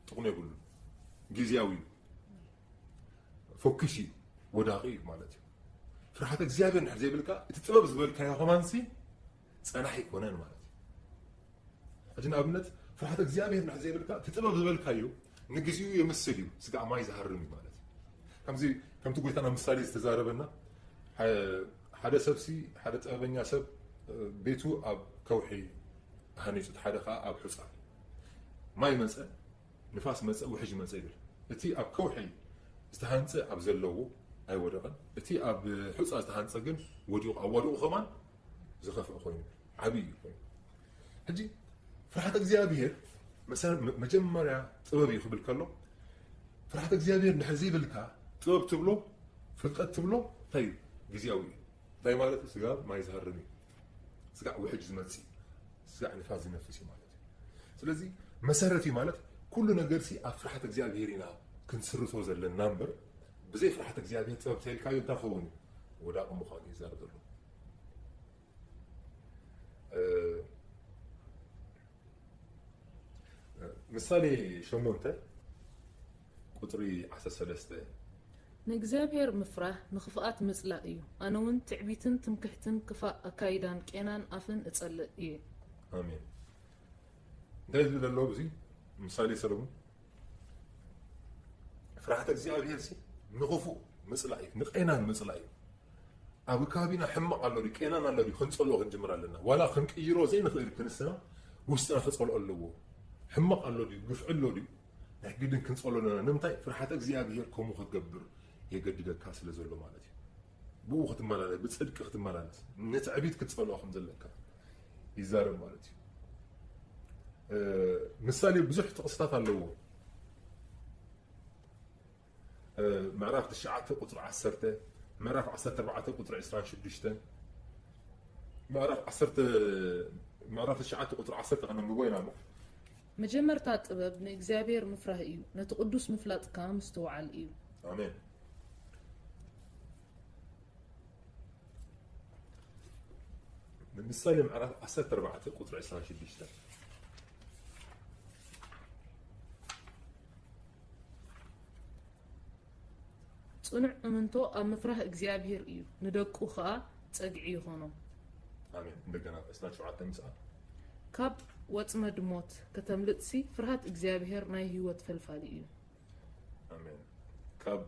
ጥቕሚ የብሉ፣ ግዝያዊ እዩ፣ ፎኪስ እዩ፣ ወዳቂ እዩ ማለት እዩ። ፍርሃት እግዚኣብሔር እንድሕር ዘይብልካ እቲ ጥበብ ዝበልካዮ ከማንሲ ፀናሒ ኣይኮነን ማለት እዩ። ሕጂ ንኣብነት ፍርሃት እግዚኣብሔር እንድሕር ዘይብልካ እቲ ጥበብ ዝበልካዮ ንግዚኡ የምስል እዩ፣ ስጋዕ ማይ ዝሃርም እዩ ማለት እዩ። ከምዚ ከምቲ ጎይታና ምሳሌ ዝተዛረበና ሓደ ሰብሲ ሓደ ጥበበኛ ሰብ ቤቱ ኣብ ከውሒ ሃኒፁ ሓደ ከዓ ኣብ ሑፃ ማይ መፀ ንፋስ መፀ ውሕጅ መፀ ይብል። እቲ ኣብ ከውሒ ዝተሃንፀ ኣብ ዘለዎ ኣይወደቐን፣ እቲ ኣብ ሑፃ ዝተሃንፀ ግን ወዲቑ ኣዋድቑ ከማን ዝኸፍአ ኮይኑ ዓብዪ እዩ ኮይኑ። ሕጂ ፍርሃት እግዚኣብሔር መጀመርያ ጥበብ እዩ ክብል ከሎ ፍርሃት እግዚኣብሔር እንድሕር ዘይብልካ ጥበብ ትብሎ ፍልጠት ትብሎ እንታይ እዩ? ግዝያዊ እዩ። እንታይ ማለት እዩ? ስጋብ ማይ ዝሃርም እዩ፣ ስጋዕ ውሕጅ ዝመፅእ እዩ፣ ስጋዕ ንፋስ ዝነፍስ እዩ ማለት እዩ። ስለዚ መሰረት እዩ ማለት ኩሉ ነገር ሲ ኣብ ፍርሃት እግዚኣብሔር ኢና ክንስርቶ ዘለና እምበር ብዘይ ፍርሃት እግዚኣብሔር ጥበብ ተልካዮ እንታይ ክኸውን እዩ? ወዳቂ ምዃኑ እዩ ዘር ዘሎ። ምሳሌ ሸሞንተ ቁፅሪ ዓሰርተ ሰለስተ። ንእግዚኣብሔር ምፍራህ ንኽፍኣት ምጽላእ እዩ። ኣነ እውን ትዕቢትን ትምክሕትን ክፋእ ኣካይዳን ቄናን ኣፍን እጸልእ እየ። ኣሜን። እንታይ ዝብል ኣለዎ እዚ ምሳሌ ሰለሙን? ፍርሃተ እግዚኣብሔር ሲ ንኽፉእ ምጽላእ እዩ፣ ንቄናን ምጽላእ እዩ። ኣብ ከባቢና ሕማቕ ኣሎ ድዩ፣ ቄናን ኣሎ ድዩ፣ ክንጸልኦ ክንጅምር ኣለና። ዋላ ክንቅይሮ ዘይንኽእል ክንስና፣ ውስጥና ክጸልኦ ኣለዎ። ሕማቕ ኣሎ ድዩ፣ ግፍዒ ኣሎ ድዩ፣ ናይ ግድን ክንጸልኦ ኣለና። ንምንታይ? ፍርሓት እግዚኣብሔር ከምኡ ክትገብር የገድደካ ስለ ዘሎ ማለት እዩ። ብኡ ክትመላለስ፣ ብጽድቂ ክትመላለስ፣ ንትዕቢት ክትጸልኦ ከም ዘለካ ይዛረብ ማለት እዩ። እ፣ ምሳሌ ብዙሕ ጥቕስታት ኣለዎ። እ፣ ምዕራፍ ትሽዓተ ቁጽሪ ዓሰርተ፣ ምዕራፍ ዓሰርተ ኣርባዕተ ቁጽሪ ዕስራን ሽዱሽተን፣ ምዕራፍ ዓሰርተ፣ ምዕራፍ ትሽዓተ ቁጽሪ ዓሰርተ ከነንብቦ ኢና እሞ። መጀመርታ ጥበብ ንእግዚኣብሔር ምፍራህ እዩ፣ ነቲ ቅዱስ ምፍላጥ ከኣ ምስትውዓል እዩ። ኣሜን። ንምሳሌ ምዕራፍ ዓሰርተ ኣርባዕተ ቁጽሪ ዕስራን ሽዱሽተን። ጽኑዕ እምንቶ ኣብ ምፍራህ እግዚኣብሔር እዩ፣ ንደቁ ኸኣ ጸግዒ ይኾኖም። ኣሜን። እንደገና ዕስራን ሸውዓተን ምስኣ። ካብ ወጽመድ ሞት ከተምልጥሲ፣ ፍርሃት እግዚኣብሔር ናይ ህይወት ፈልፋሊ እዩ። ኣሜን። ካብ፣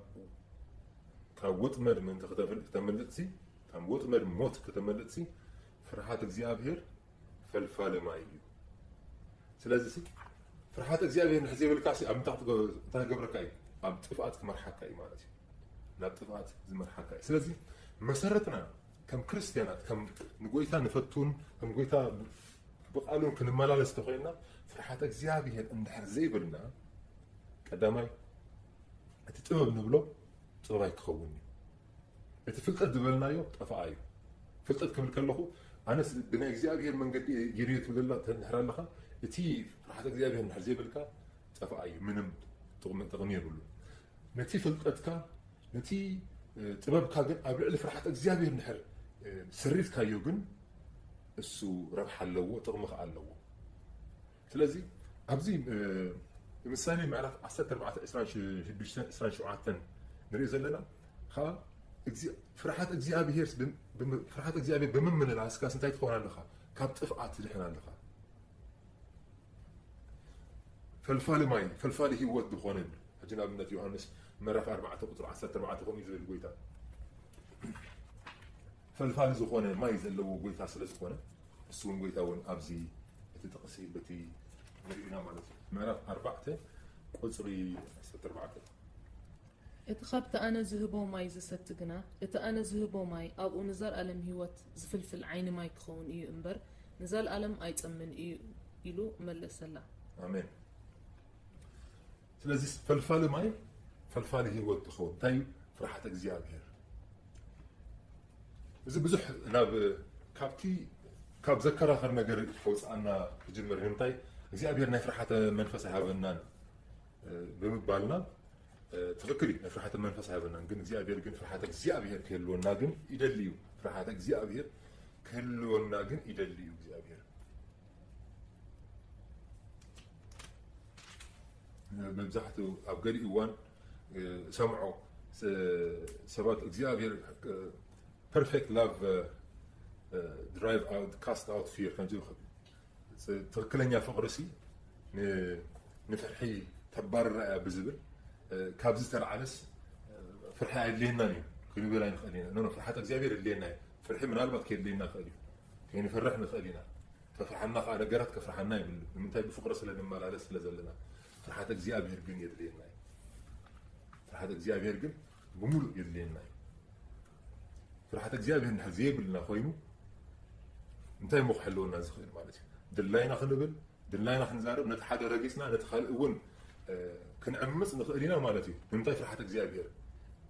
ካብ ወጥመድ ምእንቲ ክተፍል-፣ ክተምልጥሲ፣ ካብ ወጥመድ ሞት ክተምልጥሲ፣ ፍርሃት እግዚኣብሔር ፈልፋሊ ማይ እዩ። ስለዚ ሲ፣ ፍርሃት እግዚኣብሔር እንድሕር ዘይብልካ ሲ፣ ኣብ ምንታይ ክትገ-፣ እንታይ ክገብረካ እዩ? ኣብ ጥፍኣት ክመርሓካ እዩ ማለት እዩ። ናብ ጥፍኣት ዝመርሓካ እዩ። ስለዚ መሰረትና ከም ክርስትያናት፣ ከም ንጎይታ ንፈቱን፣ ከም ጎይታ ብቃሉን ክንመላለስ ተኾይንና፣ ፍርሃት እግዚኣብሔር እንድሕር ዘይብልና፣ ቀዳማይ እቲ ጥበብ ንብሎ ጥበብ ኣይክኸውን እዩ። እቲ ፍልጠት ዝበልናዮ ጠፋኣ እዩ። ፍልጠት ክብል ከለኹ፣ ኣነስ ብናይ እግዚኣብሔር መንገዲ እየ ገይረዮ ትብል ዘላ እንድሕር ኣለኻ፣ እቲ ፍርሃት እግዚኣብሔር እንድሕር ዘይብልካ ጠፋኣ እዩ። ምንም ጥቕሚ፣ ጥቕሚ የብሉን። ነቲ ፍልጠትካ፣ ነቲ፣ እ፣ ጥበብካ ግን ኣብ ልዕሊ ፍርሃት እግዚኣብሔር እንድሕር፣ እ፣ ሰሪትካዮ ግን እሱ ረብሓ ኣለዎ፣ ጥቕሚ ከኣ ኣለዎ። ስለዚ ኣብዚ፣ እ፣ ምሳሌ ምዕራፍ ዓሰርተ ኣርባዕተ ዕስራን ሽዱሽተን ዕስራን ሸውዓተን ንሪኦ ዘለና ኸኣ፣ እግዚ-፣ ፍርሃት እግዚኣብሔር ብም-፣ ብም-፣ ፍርሃት እግዚኣብሔር ብምምልላስካስ እንታይ ትኸውን ኣለኻ? ካብ ጥፍኣት ትድሕን ኣለኻ። ፈልፋሊ ማይ፣ ፈልፋሊ ህይወት ዝኾነ ይብል። ሕጂ ንኣብነት ዮሃንስ ምዕራፍ ኣርባዕተ ቁጽሪ ዓሰርተ ኣርባዕተ ከምኡ እዩ ዝብል ጎይታ። ፈልፋሊ ዝኾነ ማይ ዘለዎ ጎይታ ስለ ዝኾነ፣ እሱ እውን ጎይታ እውን ኣብዚ እቲ ጥቕሲ በቲ ንሪእና ማለት እዩ። ምዕራፍ ኣርባዕተ ቁጽሪ ዓሰርተ ኣርባዕተ። እቲ ኻብቲ ኣነ ዝህቦ ማይ ዝሰቲ ግና፣ እቲ ኣነ ዝህቦ ማይ ኣብኡ ንዘለኣለም ህይወት ዝፍልፍል ዓይኒ ማይ ክኸውን እዩ እምበር፣ ንዘለኣለም ኣይጸምን እዩ ኢሉ መለሰላ። ኣሜን። ስለዚ ፈልፋሊ ማይ፣ ፈልፋሊ ህይወት ትኸውን። እንታይ እዩ? ፍርሃት እግዚኣብሔር። እዚ ብዙሕ ናብ፣ ካብቲ፣ ካብ ዘከራኸር ነገር ከውፅኣና ክጅምር። ንምንታይ? እግዚኣብሔር ናይ ፍርሃተ መንፈስ ኣይሃበናን፣ እ፣ ብምባልና፣ እ፣ ትኽክል እዩ፣ ናይ ፍርሃተ መንፈስ ኣይሃበናን። ግን እግዚኣብሔር ግን ፍርሃተ እግዚኣብሔር ክህልወና ግን ይደሊ እዩ። ፍርሃተ እግዚኣብሔር ክህልወና ግን ይደሊ እዩ እግዚኣብሔር። መብዛሕትኡ ኣብ ገሊኡ እዋን፣ እ፣ ሰምዖ፣ ስ-፣ ሰባት እግዚኣብሔር፣ እ፣ perfect love፣ እ፣ እ፣ drive out, cast out fear ከም ዝብል፣ ስ-፣ ትኽክለኛ ፍቕሪ ሲ ን-፣ ንፍርሒ ተባርራ እያ ብዝብል፣ እ፣ ካብዚ ተለዓለስ፣ እ፣ ፍርሒ ኣየድልየናን እዩ ክንብል ኣይንኽእል ኢና። ኖ፣ ኖ፣ ፍርሓት እግዚኣብሔር የድልየና እዩ። ፍርሒ ምናልባት ከየድልየና ይኽእል እዩ። ከይንፈርሕ ንኽእል ኢና። ከፍርሓና ኸዓ፣ ነገራት ከፍርሓና የብሉ። ንምንታይ? ብፍቕሪ ስለ ንመላለስ ስለ ዘለና። ፍርሓት እግዚኣብሔር ግን የድልየና እዩ። ፍርሓት እግዚኣብሔር ግን ብምሉእ የድልየና እዩ። ፍርሓት እግዚኣብሔር እንድሕር ዘየብልና ኮይኑ፣ እንታይ እሞ ክሕልወና ዝኽእል ማለት እዩ? ድላይና ክንብል፣ ድላይና ክንዛረብ፣ ነቲ ሓደ ረጊጽና ነቲ ካልእ እውን፣ እ፣ ክንዕምጽ ንኽእል ኢና ማለት እዩ። ንምንታይ? ፍርሓት እግዚኣብሔር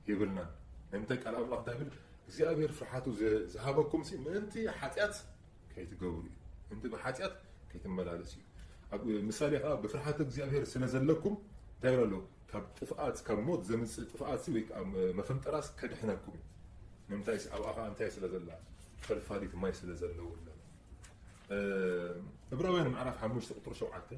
የብልናን። ንምንታይ? ቃል ኣምላኽ እንታይ ይብል? እግዚኣብሔር ፍርሓቱ ዝ-፣ ዝሃበኩም ሲ ምእንቲ ሓጢኣት ከይትገብሩ እዩ። ምእንቲ ብሓጢኣት ከይትመላለሱ እዩ። ኣብ ምሳሌ ኸዓ ብፍርሃት እግዚኣብሔር ስለ ዘለኩም እንታይ ይብል ኣሎ? ካብ ጥፍኣት፣ ካብ ሞት ዘምጽእ ጥፍኣት ሲ ወይ ከዓ መፈንጠራስ ከድሕነኩም እዩ። ንምንታይ ሲ ኣብኣ ኸዓ እንታይ ስለ ዘላ? ፈልፋሊት ማይ ስለ ዘለውና። እ፣ ዕብራውያን ምዕራፍ ሓሙሽተ ቁጥሪ ሸውዓተ።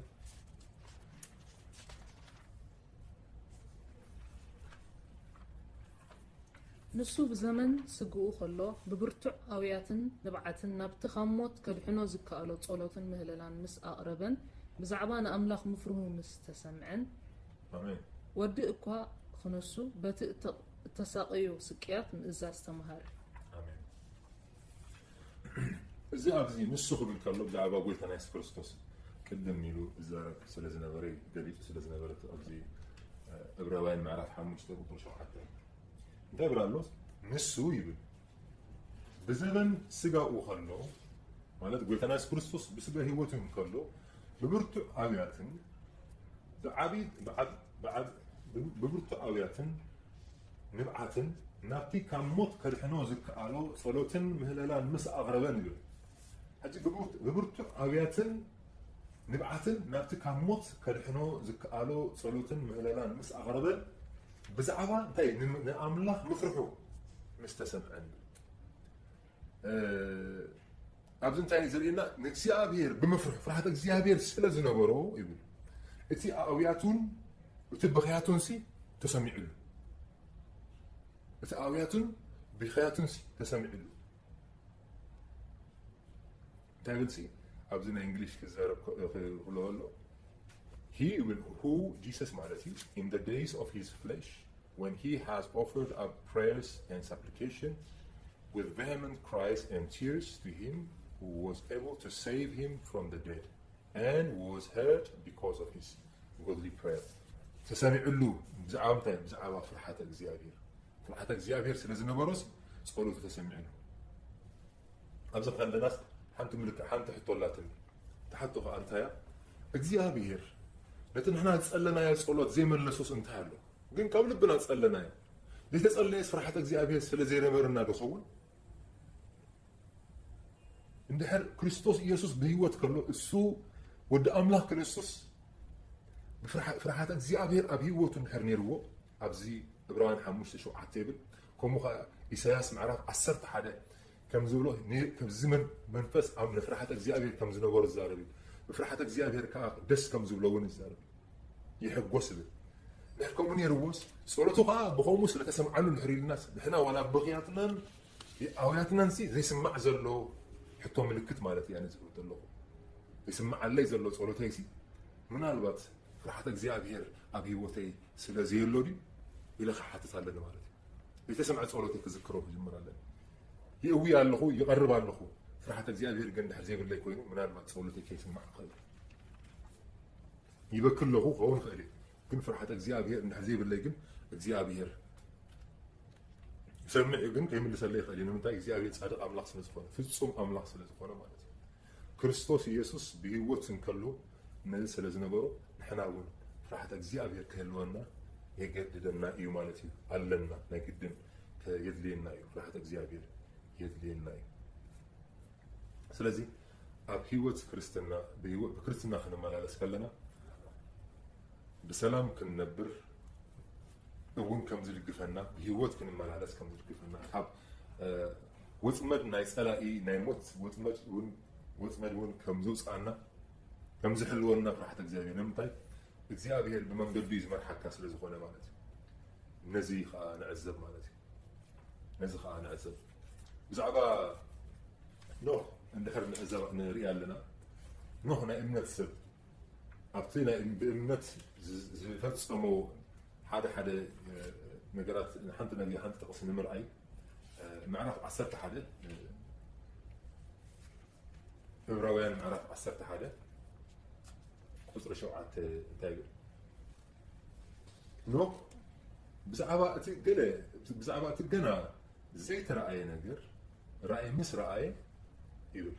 ንሱ ብዘመን ስግኡ ኸሎ፣ ብብርቱዕ ኣውያትን ንብዓትን ናብቲ ካብ ሞት ከድሕኖ ዝከኣሎ ጸሎትን ምህለላን ምስ ኣቕረበን፣ ብዛዕባ ንኣምላኽ ምፍርሁ ምስ ተሰምዐን፣ ኣሜን። ወዲ እኳ ኽነሱ፣ በቲ እተ-፣ እተሳቐዮ ስቅያት ምእዛዝ ተማሃረ። ኣሜን። እዚ ኣብዚ ንሱ ክብል ከሎ ብዛዕባ ጎይታና የሱስ ክርስቶስ ቅድም ኢሉ ዝዛረብ ስለ ዝነበረ፣ ገሊጹ ስለ ዝነበረ፣ ኣብዚ ዕብራውያን ምዕራፍ ሓሙሽተ ቁጽሪ ሸውዓተ እንታይ ይብል ኣሎ? ንሱ ይብል ብዘበን ስጋኡ ከሎ፣ ማለት ጎይታና የሱስ ክርስቶስ ብስጋ ህይወቱ ከሎ፣ ብብርቱዕ ኣብያትን ብዓቢ ብዓብ ብዓብ ብብርቱዕ ኣብያትን ንብዓትን ናብቲ ካብ ሞት ከድሕኖ ዝከኣሎ ጸሎትን ምህለላን ምስ ኣቕረበ ንብል። ሕጂ ብብርቱ- ብብርቱዕ ኣብያትን ንብዓትን ናብቲ ካብ ሞት ከድሕኖ ዝከኣሎ ጸሎትን ምህለላን ምስ ኣቕረበ፣ ብዛዕባ እንታይ? ን- ንኣምላኽ ምፍርሑ ምስ ተሰምዐ ንብል። እ፣ ኣብዚ እንታይ እዩ ዘርእየና? ንእግዚኣብሔር ብምፍርሑ፣ ፍርሃት እግዚኣብሔር ስለ ዝነበሮ ይብል። እቲ ኣውያቱን እቲ ብኽያቱንሲ ተሰሚዕሉ። እቲ ኣውያቱን ብኽያቱንሲ ተሰሚዕሉ። እንታይ ይብል ሲ? ኣብዚ ናይ እንግሊሽ ክዛረብ ከ- ክብሎ ከሎ፣ he ይብል፣ who Jesus ማለት እዩ፣ in the days of his flesh, when he has offered up prayers and supplication with vehement cries and tears to him who was able to save him from the dead, and was heard because of his godly prayer. ተሰሚዕሉ። ብዛዕባ እንታይ? ብዛዕባ ፍርሓተ እግዚኣብሔር። ፍርሓተ እግዚኣብሔር ስለ ዝነበሮስ ጸሎቱ ተሰሚዕሉ። ኣብዚ ከለናስ ሓንቲ ምልክት፣ ሓንቲ ሕቶ ኣላትኒ። እታ ሕቶ ከኣ እንታያ? እግዚኣብሔር ነቲ ንሕና ዝጸለናዮ ጸሎት ዘይመለሶስ እንታይ ኣሎ? ግን ካብ ልብና ዝጸለናዮ ዘይተጸለየስ ፍርሓት እግዚኣብሔር ስለ ዘይነበረና ዶ ኸውን? እንድሕር ክርስቶስ ኢየሱስ ብህይወት ከሎ፣ እሱ ወዲ ኣምላኽ ክርስቶስ ብፍርሓ- ፍርሓት እግዚኣብሔር ኣብ ህይወቱ እንድሕር ነይርዎ፣ ኣብዚ ዕብራውያን ሓሙሽተ ሸውዓተ ይብል። ከምኡ ኸዓ ኢሳያስ ምዕራፍ ዓሰርተ ሓደ ከም ዝብሎ፣ ነ- ከምዚ መን- መንፈስ ኣብ ንፍርሓት እግዚኣብሔር ከም ዝነበሮ ዝዛረብ እዩ። ብፍርሓት እግዚኣብሔር ከዓ ደስ ከም ዝብሎ እውን ይዛረብ፣ ይሕጎስ ይብል። እንድሕር ከምኡ ነይርዎስ፣ ጸሎቱ ከዓ ብኸምኡ ስለ ተሰምዓሉ እንድሕር ኢልናስ፣ ንሕና ዋላ ብኽያትናን ኣውያትናን ሲ ዘይስማዕ ዘሎ ሕቶ ምልክት ማለት እያ ነዚ ዝብል ዘለኹ። ይስምዓለይ ዘሎ ጸሎተይ ሲ ምናልባት ፍርሓት እግዚኣብሔር ኣብ ህይወተይ ስለ ዘየሎ ድዩ ኢለ ክሓትት ኣለኒ ማለት እዩ። ዘይተሰምዐ ጸሎተይ ክዝክሮ ክጅምር ኣለኒ። ይእዊ ኣለኹ፣ ይቐርብ ኣለኹ። ፍርሓት እግዚኣብሔር ግን ድሕር ዘይብለይ ኮይኑ ምናልባት ጸሎተይ ከይስማዕ ይኽእል። ይበኪ ኣለኹ ክኸውን ይኽእል እዩ። ግን ፍርሓት እግዚኣብሔር እንድሕር ዘይብለይ ግን እግዚኣብሔር ይሰምዕ እዩ፣ ግን ከይምልሰለይ ይኽእል እዩ። ንምንታይ? እግዚኣብሔር ጻድቕ ኣምላኽ ስለ ዝኾነ፣ ፍጹም ኣምላኽ ስለ ዝኾነ ማለት እዩ። ክርስቶስ ኢየሱስ ብህይወት እንከሎ ነዚ ስለ ዝነበሮ ንሕና እውን ፍርሓት እግዚኣብሔር ክህልወና የገድደና እዩ ማለት እዩ። ኣለና፣ ናይ ግድን ከ- የድልየና እዩ። ፍርሓት እግዚኣብሔር የድልየና እዩ። ስለዚ ኣብ ህይወት ክርስትና ብህይወት ብክርስትና ክንመላለስ ከለና ብሰላም ክንነብር እውን ከም ዝድግፈና፣ ብህይወት ክንመላለስ ከም ዝድግፈና፣ ካብ ወፅመድ ናይ ፀላኢ ናይ ሞት ወፅመድ እውን ወፅመድ እውን ከም ዘውፅኣና ከም ዝሕልወና ፍርሓት እግዚኣብሔር። ንምንታይ? እግዚኣብሔር ብመንገዱ እዩ ዝመርሓካ ስለ ዝኾነ ማለት እዩ። ነዚ ከዓ ንዕዘብ ማለት እዩ። ነዚ ከዓ ንዕዘብ። ብዛዕባ ኖህ እንድሕር ንዕዘብ ንርኢ ኣለና። ኖህ ናይ እምነት ሰብ ኣብቲ ናይ ብእምነት ዝፈፀሞ ሓደ ሓደ ነገራት ሓንቲ ነገር ሓንቲ ጥቕሲ ንምርኣይ ምዕራፍ ዓሰርተ ሓደ ዕብራውያን ምዕራፍ ዓሰርተ ሓደ ቁፅሪ ሸውዓተ እንታይ ይብል? ኖህ ብዛዕባ እቲ ገለ ብዛዕባ እቲ ገና ዘይተረኣየ ነገር ራእይ ምስ ረኣየ ይብል።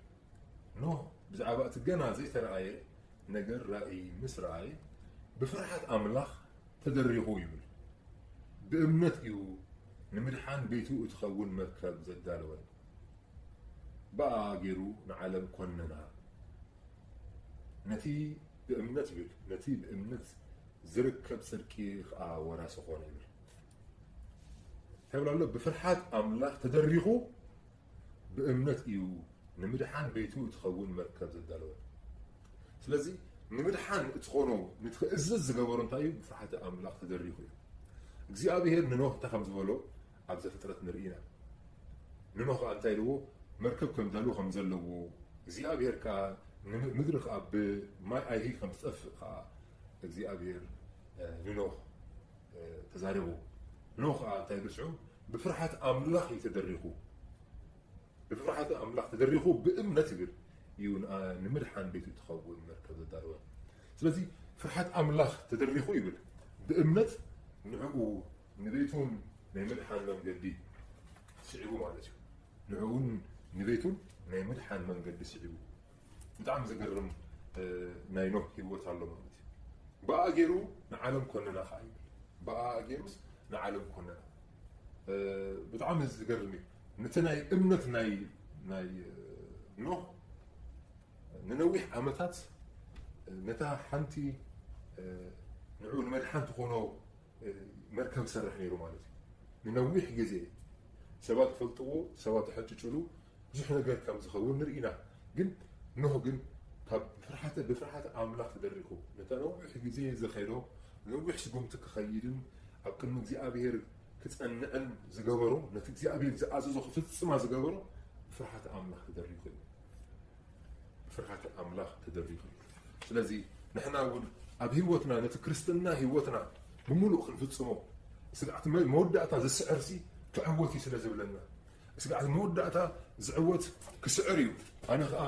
ኖህ ብዛዕባ እቲ ገና ዘይተረኣየ ነገር ራእይ ምስ ረኣየ ብፍርሓት ኣምላኽ ተደሪኹ ይብል። ብእምነት እዩ ንምድሓን ቤቱ እትኸውን መርከብ ዘዳለወ። ብኣ ገይሩ ንዓለም ኮነና። ነቲ ብእምነት ይብል፣ ነቲ ብእምነት ዝርከብ ጽድቂ ኸኣ ወራሲ ኾነ ይብል። እንታይ ይብል ኣሎ? ብፍርሓት ኣምላኽ ተደሪኹ ብእምነት እዩ ንምድሓን ቤቱ እትኸውን መርከብ ዘዳለወ። ስለዚ ንምድሓን እትኾኖ ንትእዝዝ ዝገበሮ እንታይ እዩ? ብፍርሓተ ኣምላኽ ተደሪኹ እዩ። እግዚኣብሔር ንኖህ እንታይ ከም ዝበሎ ኣብ ዘፍጥረት ንርኢ ኢና። ንኖህ ከኣ እንታይ ኢልዎ? መርከብ ከም ዳሉ ከም ዘለዎ እግዚኣብሔር ከኣ ንምድሪ ከኣ ብማይ ኣይሂ ከም ትጠፍእ ከኣ እግዚኣብሔር ንኖህ ተዛረቦ። ኖህ ከኣ እንታይ ብስዑ ብፍርሓት ኣምላኽ እዩ ተደሪኹ። ብፍርሓተ ኣምላኽ ተደሪኹ ብእምነት ይብል እዩ ንኣ-፣ ንምድሓን ቤቱ ትኸውን መርከብ ዘዳለወ። ስለዚ ፍርሓት ኣምላኽ ተደሪኹ ይብል ብእምነት ንዕኡ ንቤቱን ናይ ምድሓን መንገዲ ስዒቡ ማለት እዩ። ንዕኡን ንቤቱን ናይ ምድሓን መንገዲ ስዒቡ። ብጣዕሚ ዘገርም፣ እ፣ ናይ ኖህ ህይወት ኣሎ ማለት እዩ። ብኣ ገይሩ ንዓለም ኮነና ከዓ ይብል። ብኣ ገይሩስ ንዓለም ኮነና። እ፣ ብጣዕሚ ዝገርም እዩ። ነቲ ናይ እምነት ናይ፣ ናይ፣ እ፣ ኖህ ንነዊሕ ዓመታት፣ እ፣ ነታ ሓንቲ፣ እ፣ ንዕኡ ንመድሓን ትኾኖ፣ እ፣ መርከብ ዝሰርሕ ነይሩ ማለት እዩ። ንነዊሕ ግዜ ሰባት ይፈልጥዎ፣ ሰባት ይሕጭጭሉ፣ ብዙሕ ነገር ከም ዝኸውን ንርኢ ኢና። ግን ኖህ ግን ካብ ፍርሓተ፣ ብፍርሓተ ኣምላኽ ተደሪኹ፣ ነታ ነዊሕ ግዜ ዘኸዶ፣ ነዊሕ ስጉምቲ ክኸይድን ኣብ ቅድሚ እግዚኣብሔር ክጸንዕን ዝገበሮ፣ ነቲ እግዚኣብሔር ዝኣዘዞ ክፍጽማ ዝገበሮ፣ ብፍርሓተ ኣምላኽ ተደሪኹ እዩ። ብፍርሃት ኣምላኽ ተደሪኹ እዩ። ስለዚ ንሕና እውን ኣብ ህይወትና ነቲ ክርስትና ህይወትና ብምሉእ ክንፍጽሞ፣ ስግኣት መ-፣ መወዳእታ ዝስዕርሲ ክዕወት እዩ ስለ ዝብለና፣ ስግኣት መወዳእታ ዝዕወት ክስዕር እዩ፣ ኣነ ኸኣ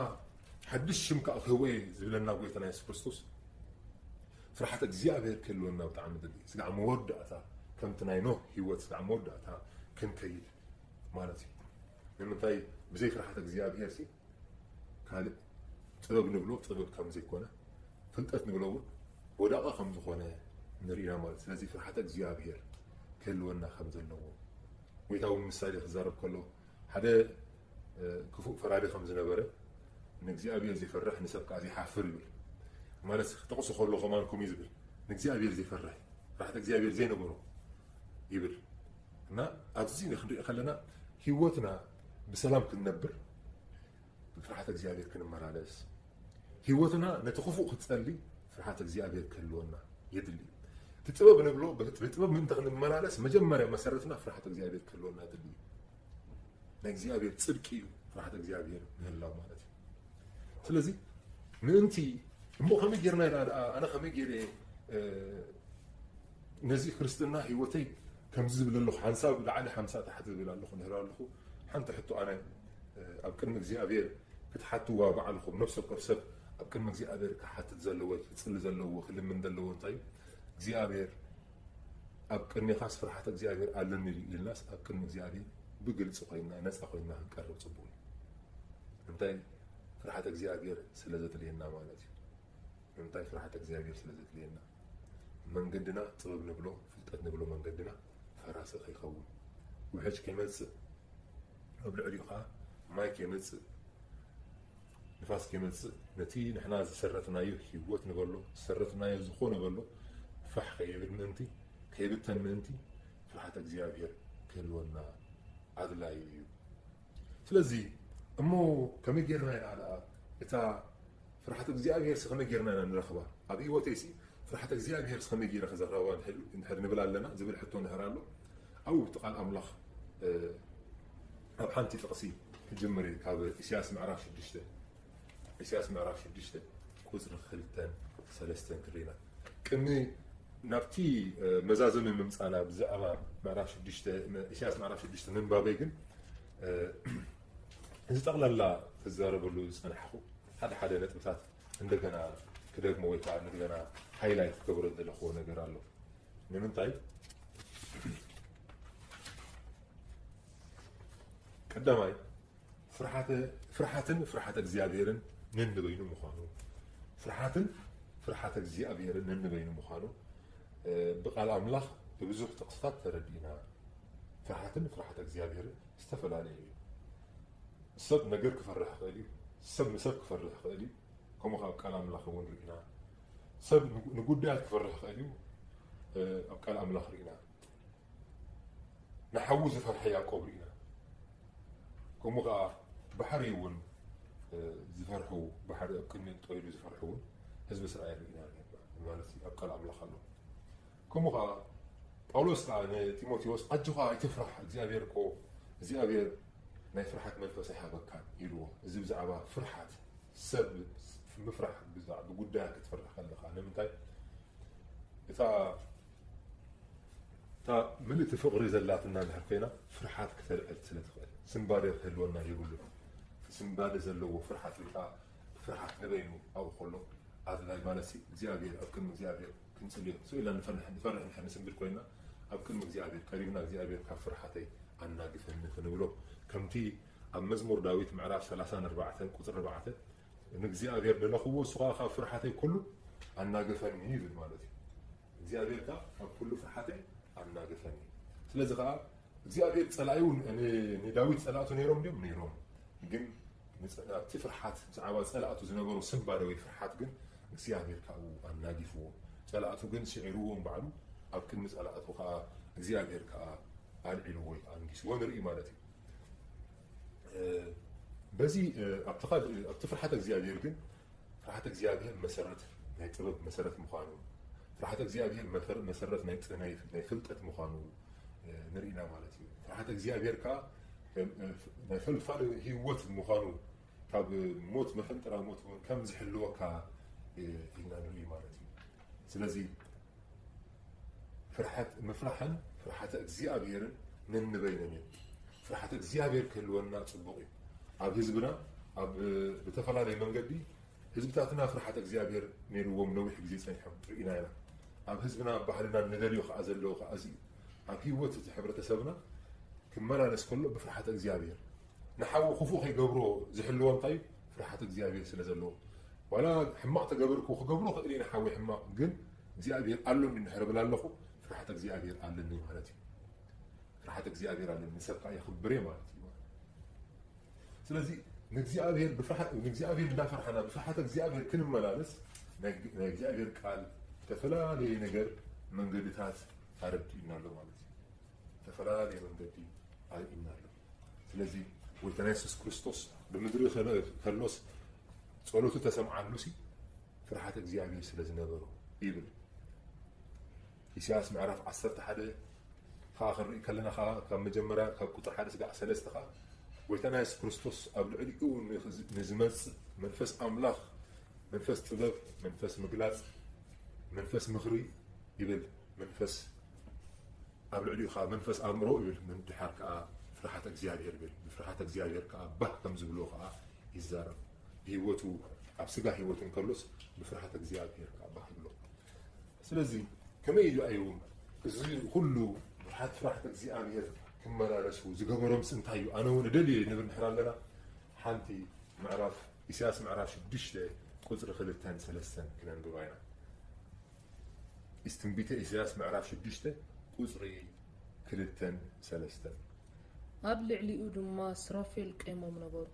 ሓድሽ ሽም ከኣ ክህቦ እየ ዝብለና ጎይታና የሱስ ክርስቶስ፣ ፍርሃት እግዚኣብሔር ክህልወና ብጣዕሚ ዘድሊ እዩ። ስጋዕ መወዳእታ ከምቲ ናይ ኖህ ህይወት ስጋዕ መወዳእታ ክንከይድ ማለት እዩ። ንምንታይ? ብዘይ ፍርሃት እግዚኣብሔር ሲ ካልእ ጥበብ ንብሎ ጥበብ ከም ዘይኮነ፣ ፍልጠት ንብሎ እውን ወዳቂ ከም ዝኾነ ንርኢና ማለት። ስለዚ ፍርሃት እግዚኣብሔር ክህልወና ከም ዘለዎ፣ ጎይታ እውን ምሳሌ ክዛረብ ከሎ፣ ሓደ፣ እ፣ ክፉእ ፈራዲ ከም ዝነበረ፣ ንእግዚኣብሔር ዘይፈርሕ ንሰብ ከኣ ዘይሓፍር ይብል። ማለት ጥቕሱ ከሎ ከማን ከምኡ እዩ ዝብል፣ ንእግዚኣብሔር ዘይፈርሕ፣ ፍርሃት እግዚኣብሔር ዘይነበሮ ይብል። እና ኣብዚ ክንሪኦ ከለና ህይወትና ብሰላም ክንነብር ብፍርሃት እግዚኣብሔር ክንመላለስ፣ ህይወትና ነቲ ክፉእ ክትጸሊ ፍርሃት እግዚኣብሔር ክህልወና የድሊ። እቲ ጥበብ ንብሎ፣ ብጥበብ ምእንቲ ክንመላለስ መጀመርያ መሰረትና ፍርሃት እግዚኣብሔር ክህልወና የድሊ። ናይ እግዚኣብሔር ጽድቂ እዩ ፍርሃት እግዚኣብሔር ምህላው ማለት እዩ። ስለዚ ምእንቲ እሞ ከመይ ጌርና ኢና ደኣ፣ ኣነ ከመይ ጌረ፣ እ፣ ነዚ ክርስትና ህይወተይ ከምዚ ዝብል ኣለኹ፣ ሓንሳብ ላዕሊ ሓንሳብ ታሕቲ ዝብል ኣለኹ፣ ንህር ኣለኹ። ሓንቲ ሕቶ ኣነ፣ እ፣ ኣብ ቅድሚ እግዚኣብሔር ክትሓትዋ ባዕልኹም፣ ነፍሲ ወከፍ ሰብ ኣብ ቅድሚ እግዚኣብሔር ክሓትት ዘለዎ፣ ክጽሊ ዘለዎ፣ ክልምን ዘለዎ እንታይ እዩ? እግዚኣብሔር ኣብ ቅድሜኻስ ፍርሃት እግዚኣብሔር ኣለኒ ድዩ ኢልናስ ኣብ ቅድሚ እግዚኣብሔር ብግልጺ ኮይንና፣ ነጻ ኮይንና ክንቀርብ ጽቡቕ እዩ። እንታይ? ፍርሃት እግዚኣብሔር ስለ ዘድልየና ማለት እዩ። እንታይ? ፍርሃት እግዚኣብሔር ስለ ዘድልየና። መንገድና ጥበብ ንብሎ፣ ፍልጠት ንብሎ መንገድና ፈራሲ ከይኸውን። ውሕጅ ከይመጽእ፣ ኣብ ልዕሊኡ ኸዓ ማይ ከይመጽእ፣ ንፋስ ከይመጽእ፣ ነቲ ንሕና ዝሰረትናዮ ህይወት ንበሎ፣ ዝሰረትናዮ ዝኾነ በሎ፣ ፋሕ ከይብል ምእንቲ፣ ከይብተን ምእንቲ፣ ፍርሃት እግዚኣብሔር ክህልወና ኣድላዪ እዩ። ስለዚ እሞ ከመይ ጌርና ኢና ደኣ እታ ፍርሃት እግዚኣብሔር ሲ ከመይ ጌርና ኢና ንረኽባ? ኣብ ህይወተይ ሲ ፍርሃት እግዚኣብሔር ሲ ከመይ ጌረ ክዘረባ እንድሕር፣ እንድሕር ንብል ኣለና ዝብል ሕቶ እንድሕር ኣሎ፣ ኣብኡ ብቲ ቃል ኣምላኽ፣ እ፣ ኣብ ሓንቲ ጥቕሲ ክጅምር እየ፣ ካብ ኢሳያስ ምዕራፍ ሽዱሽተ፣ ኢሳያስ ምዕራፍ ሽዱሽተ ቁጽሪ ክልተን ሰለስተን ክርኢና። ቅድሚ ናብቲ፣ እ፣ መዛዘሚ ምምጻና ብዛዕባ ምዕራፍ ሽዱሽተ፣ ኢሳያስ ምዕራፍ ሽዱሽተ ምንባበይ ግን፣ እ፣ እዚ ጠቕላላ ክዛረበሉ ዝጸናሕኩ ሓደ ሓደ ነጥብታት እንደገና ክደግሞ ወይ ከዓ እንደገና ሃይላይት ክገብሮ ዝደለኽዎ ነገር ኣሎ። ንምንታይ? ቀዳማይ፣ ፍርሓተ-፣ ፍርሓትን ፍርሓተ እግዚኣብሔርን ነንበይኑ ምዃኑ፣ ፍርሓትን ፍርሓተ እግዚኣብሔርን ነንበይኑ ምዃኑ፣ እ፣ ብቃል ኣምላኽ ብብዙሕ ጥቕስታት ተረዲእና። ፍርሓትን ፍርሓተ እግዚኣብሔርን ዝተፈላለዩ እዩ። ሰብ ነገር ክፈርሕ ይኽእል እዩ። ሰብ ንሰብ ክፈርሕ ይኽእል እዩ። ከምኡ ከኣ ኣብ ቃል ኣምላኽ እውን ርኢና። ሰብ ንጉ-፣ ንጉዳያት ክፈርሕ ይኽእል እዩ። እ፣ ኣብ ቃል ኣምላኽ ርኢና። ንሓዉ ዝፈርሐ ያዕቆብ ርኢና። ከምኡ ከኣ ባሕሪ እውን፣ እ፣ ዝፈርሑ፣ ባሕሪ ኣብ ቅድሚኦም ጠይሉ ዝፈርሑ እውን ህዝቢ እስራኤል ርኢና ነርና ማለት እዩ። ኣብ ቃል ኣምላኽ ኣሎ። ከምኡ ከኣ ጳውሎስ ከኣ ንጢሞቴዎስ፣ "ኣጆኻ ኣይትፍራሕ፣ እግዚኣብሔር እኮ፣ እግዚኣብሔር ናይ ፍርሓት መንፈስ ኣይሃበካን" ኢልዎ። እዚ ብዛዕባ ፍርሓት፣ ሰብ ምፍራሕ፣ ብዛ-፣ ብጉዳያት ክትፈርሕ ከለኻ። ንምንታይ? እታ እታ ምልእቲ ፍቕሪ ዘላትና እንድሕር ኮይና፣ ፍርሓት ክተልዕል ስለ ትኽእል፣ ስንባደ ክህልወና የብሉን። ስንባደ ዘለዎ ፍርሓት ወይ ከዓ ፍርሓት ንበይኑ ኣብኡ ከሎ ኣድላይ ማለት ሲ እግዚኣብሔር፣ ኣብ ቅድሚ እግዚኣብሔር ክንጽልዮ ስቕ ኢልና ንፈርሕ፣ ንፈርሕ እንድሕር ንስንብድ ኮይና፣ ኣብ ቅድሚ እግዚኣብሔር ቀሪብና እግዚኣብሔር ካብ ፍርሓተይ ኣናግፈኒ ክንብሎ፣ ከምቲ ኣብ መዝሙር ዳዊት ምዕራፍ ሰላሳን ኣርባዕተን ቁጽሪ ኣርባዕተ ንእግዚኣብሔር ደለኽዎ፣ እሱ ኸኣ ካብ ፍርሓተይ ኩሉ ኣናገፈኒ ይብል ማለት እዩ። እግዚኣብሔር ከኣ ካብ ኩሉ ፍርሓተይ ኣናገፈኒ። ስለዚ ኸኣ እግዚኣብሔር ጸላኢኡ ን-፣ ን-፣ ንዳዊት ጸላእቱ ነይሮም ድዮም? ነይሮም። ግን ንጸ-፣ ኣብቲ ፍርሓት ብዛዕባ ጸላእቱ ዝነበሮ ስንባደ ወይ ፍርሓት ግን እግዚኣብሔር ካብኡ ኣናጊፍዎ። ጸላእቱ ግን ስዒርዎም ባዕሉ ኣብ ቅድሚ ጸላእቱ ከኣ እግዚኣብሔር ከኣ ኣልዒልዎ ወይ ከኣ ኣንጊስዎ ንርኢ ማለት እዩ። እ፣ በዚ፣ እ፣ ኣብቲ ካልእ፣ ኣብቲ ፍርሓት እግዚኣብሔር ግን ፍርሓት እግዚኣብሔር መሰረት ናይ ጥበብ መሰረት ምዃኑ፣ ፍርሓት እግዚኣብሔር መፈር-፣ መሰረት ናይ ጥ-፣ ናይ፣ ናይ ፍልጠት ምዃኑ፣ እ፣ ንርኢና ማለት እዩ። ፍርሓት እግዚኣብሔር ከኣ፣ እ፣ እ፣ ናይ ፈልፋሊ ህይወት ምዃኑ፣ ካብ ሞት መፈንጠራ ሞት እውን ከም ዝሕልወካ፣ እ፣ ኢና ንርኢ ማለት እዩ። ስለዚ ፍርሓት ምፍራሕን ፍርሓተ እግዚኣብሔርን ነንበይነን እየን። ፍርሓተ እግዚኣብሔር ክህልወና ጽቡቕ እዩ። ኣብ ህዝብና፣ ኣብ፣ ብተፈላለየ መንገዲ ህዝብታትና ፍርሓተ እግዚኣብሔር ነይርዎም ነዊሕ ግዜ ጸኒሖም ርኢና ኢና። ኣብ ህዝብና፣ ኣብ ባህልና ንደልዮ ከኣ ዘለዎ ከኣ እዚ እዩ። ኣብ ህይወት እቲ ሕብረተሰብና ክመላለስ ከሎ ብፍርሓተ እግዚኣብሔር ንሓዉ ክፉእ ከይገብሮ ዝሕልዎ እንታይ እዩ? ፍርሓተ እግዚኣብሔር ስለ ዘለዎ። ዋላ ሕማቕ ተገበርኩ ክገብሮ ክእል እየ ንሓወይ ሕማቕ፣ ግን እግዚኣብሔር ኣሎኒ እንድሕር እብል ኣለኹ፣ ፍርሓተ እግዚኣብሔር ኣለኒ ማለት እዩ። ፍርሓተ እግዚኣብሔር ኣለኒ፣ ንሰብ ከኣ የኽብር እየ ማለት እዩ። ስለዚ ንእግዚኣብሔር ብፍርሓ-፣ ንእግዚኣብሔር እንዳፈርሓና ብፍርሓተ እግዚኣብሔር ክንመላለስ ናይ፣ ናይ እግዚኣብሔር ቃል ዝተፈላለየ ነገር መንገድታት ኣረዲኡና ኣሎ ማለት እዩ። ዝተፈላለየ መንገዲ ኣርእዩና ኣሎ። ስለዚ ጎይታና የሱስ ክርስቶስ ብምድሪ ከሎ-፣ ከሎስ ጸሎቱ ተሰምዓሉ ሲ ፍርሓት እግዚኣብሔር ስለ ዝነበሮ ይብል። ኢሳያስ ምዕራፍ ዓሰርተ ሓደ ከኣ ክንርኢ ከለና ከኣ ካብ መጀመርያ ካብ ቁጽሪ ሓደ ስጋዕ ሰለስተ ከኣ ጎይታና የሱስ ክርስቶስ ኣብ ልዕሊኡ ንዝ-፣ ንዝመጽእ መንፈስ ኣምላኽ፣ መንፈስ ጥበብ፣ መንፈስ ምግላጽ፣ መንፈስ ምኽሪ ይብል። መንፈስ ኣብ ልዕሊኡ ከኣ መንፈስ ኣእምሮ ይብል። ምድሓር ከኣ ፍርሓተ እግዚኣብሔር ይብል። ብፍርሓተ እግዚኣብሔር ከኣ ባህ ከም ዝብሎ ከኣ ይዛረብ። ብህይወቱ፣ ኣብ ስጋ ህይወቱ እንከሎስ ብፍርሓተ እግዚኣብሔር ከኣ ባህ ይብሎ። ስለዚ ከመይ ኢሉ እዩ እዚ ኩሉ ፍርሓት፣ ፍርሓት እግዚኣብሔር ክመላለሱ ዝገበሮምስ እንታይ እዩ? ኣነ እውን እደሊ እየ ንብል እንድሕር ኣለና፣ ሓንቲ ምዕራፍ፣ ኢሳያስ ምዕራፍ ሽዱሽተ ቁጽሪ ክልተን ሰለስተን ክነንብባ ኢና። ኢስ-፣ ትንቢተ ኢሳያስ ምዕራፍ ሽዱሽተ ቁጽሪ ክልተን ሰለስተን። ኣብ ልዕሊኡ ድማ ስራፌል ቀይሞም ነበሩ።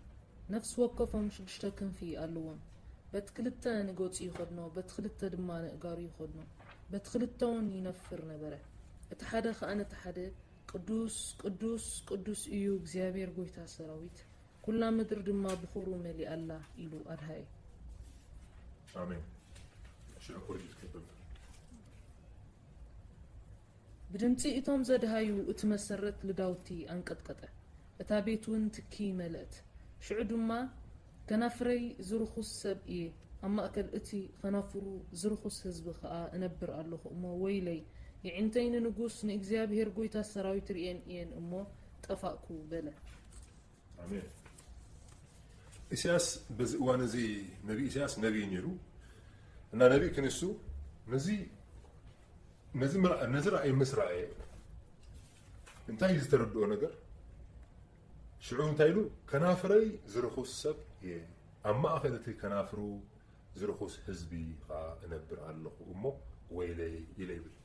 ነፍሲ ወከፎም ሽዱሽተ ክንፊ ኣለዎም። በቲ ክልተ ንገጹ ይኸድኖ፣ በቲ ክልተ ድማ ንእጋሩ ይኸድኖ። በቲ ክልተ እውን ይነፍር ነበረ። እቲ ሓደ ኸኣ ነቲ ሓደ፣ "ቅዱስ፣ ቅዱስ፣ ቅዱስ እዩ እግዚኣብሔር ጐይታ ሰራዊት፣ ኵላ ምድሪ ድማ ብኽብሩ መሊኣ ኣላ" ኢሉ ኣድሃየ። ኣሜን። ሽዑ ኩርጅት ክብል። ብድምጺ እቶም ዘድሃዩ እቲ መሰረት ልዳውቲ ኣንቀጥቀጠ፣ እታ ቤት እውን ትኪ መለእት። ሽዑ ድማ፣ "ከናፍረይ ዝርኹስ ሰብ እየ፣ ኣብ ማእከል እቲ ኸናፍሩ ዝርኹስ ህዝቢ ኸኣ እነብር ኣለኹ እሞ ወይለይ፣ የዒንተይ ንንጉስ ንእግዚኣብሄር ጐይታ ሰራዊት ርእየን እየን እሞ ጠፋእኩ" በለ። ኣሜን። ኢሳያስ በዚ እዋን እዚ ነቢ ኢሳያስ ነቢ እዩ ነይሩ እና ነቢ ክንሱ ነዚ፣ ነዚ ምርኣ-፣ ነዚ ራእይ ምስ ረኣየ እንታይ እዩ ዝተረድኦ ነገር? ሽዑ እንታይ ኢሉ? "ከናፍረይ ዝርኹስ ሰብ እየ፣ ኣብ ማእከል እቲ ከናፍሩ ዝርኹስ ህዝቢ ኸኣ እነብር ኣለኹ እሞ ወይለይ" ኢለ ይብል።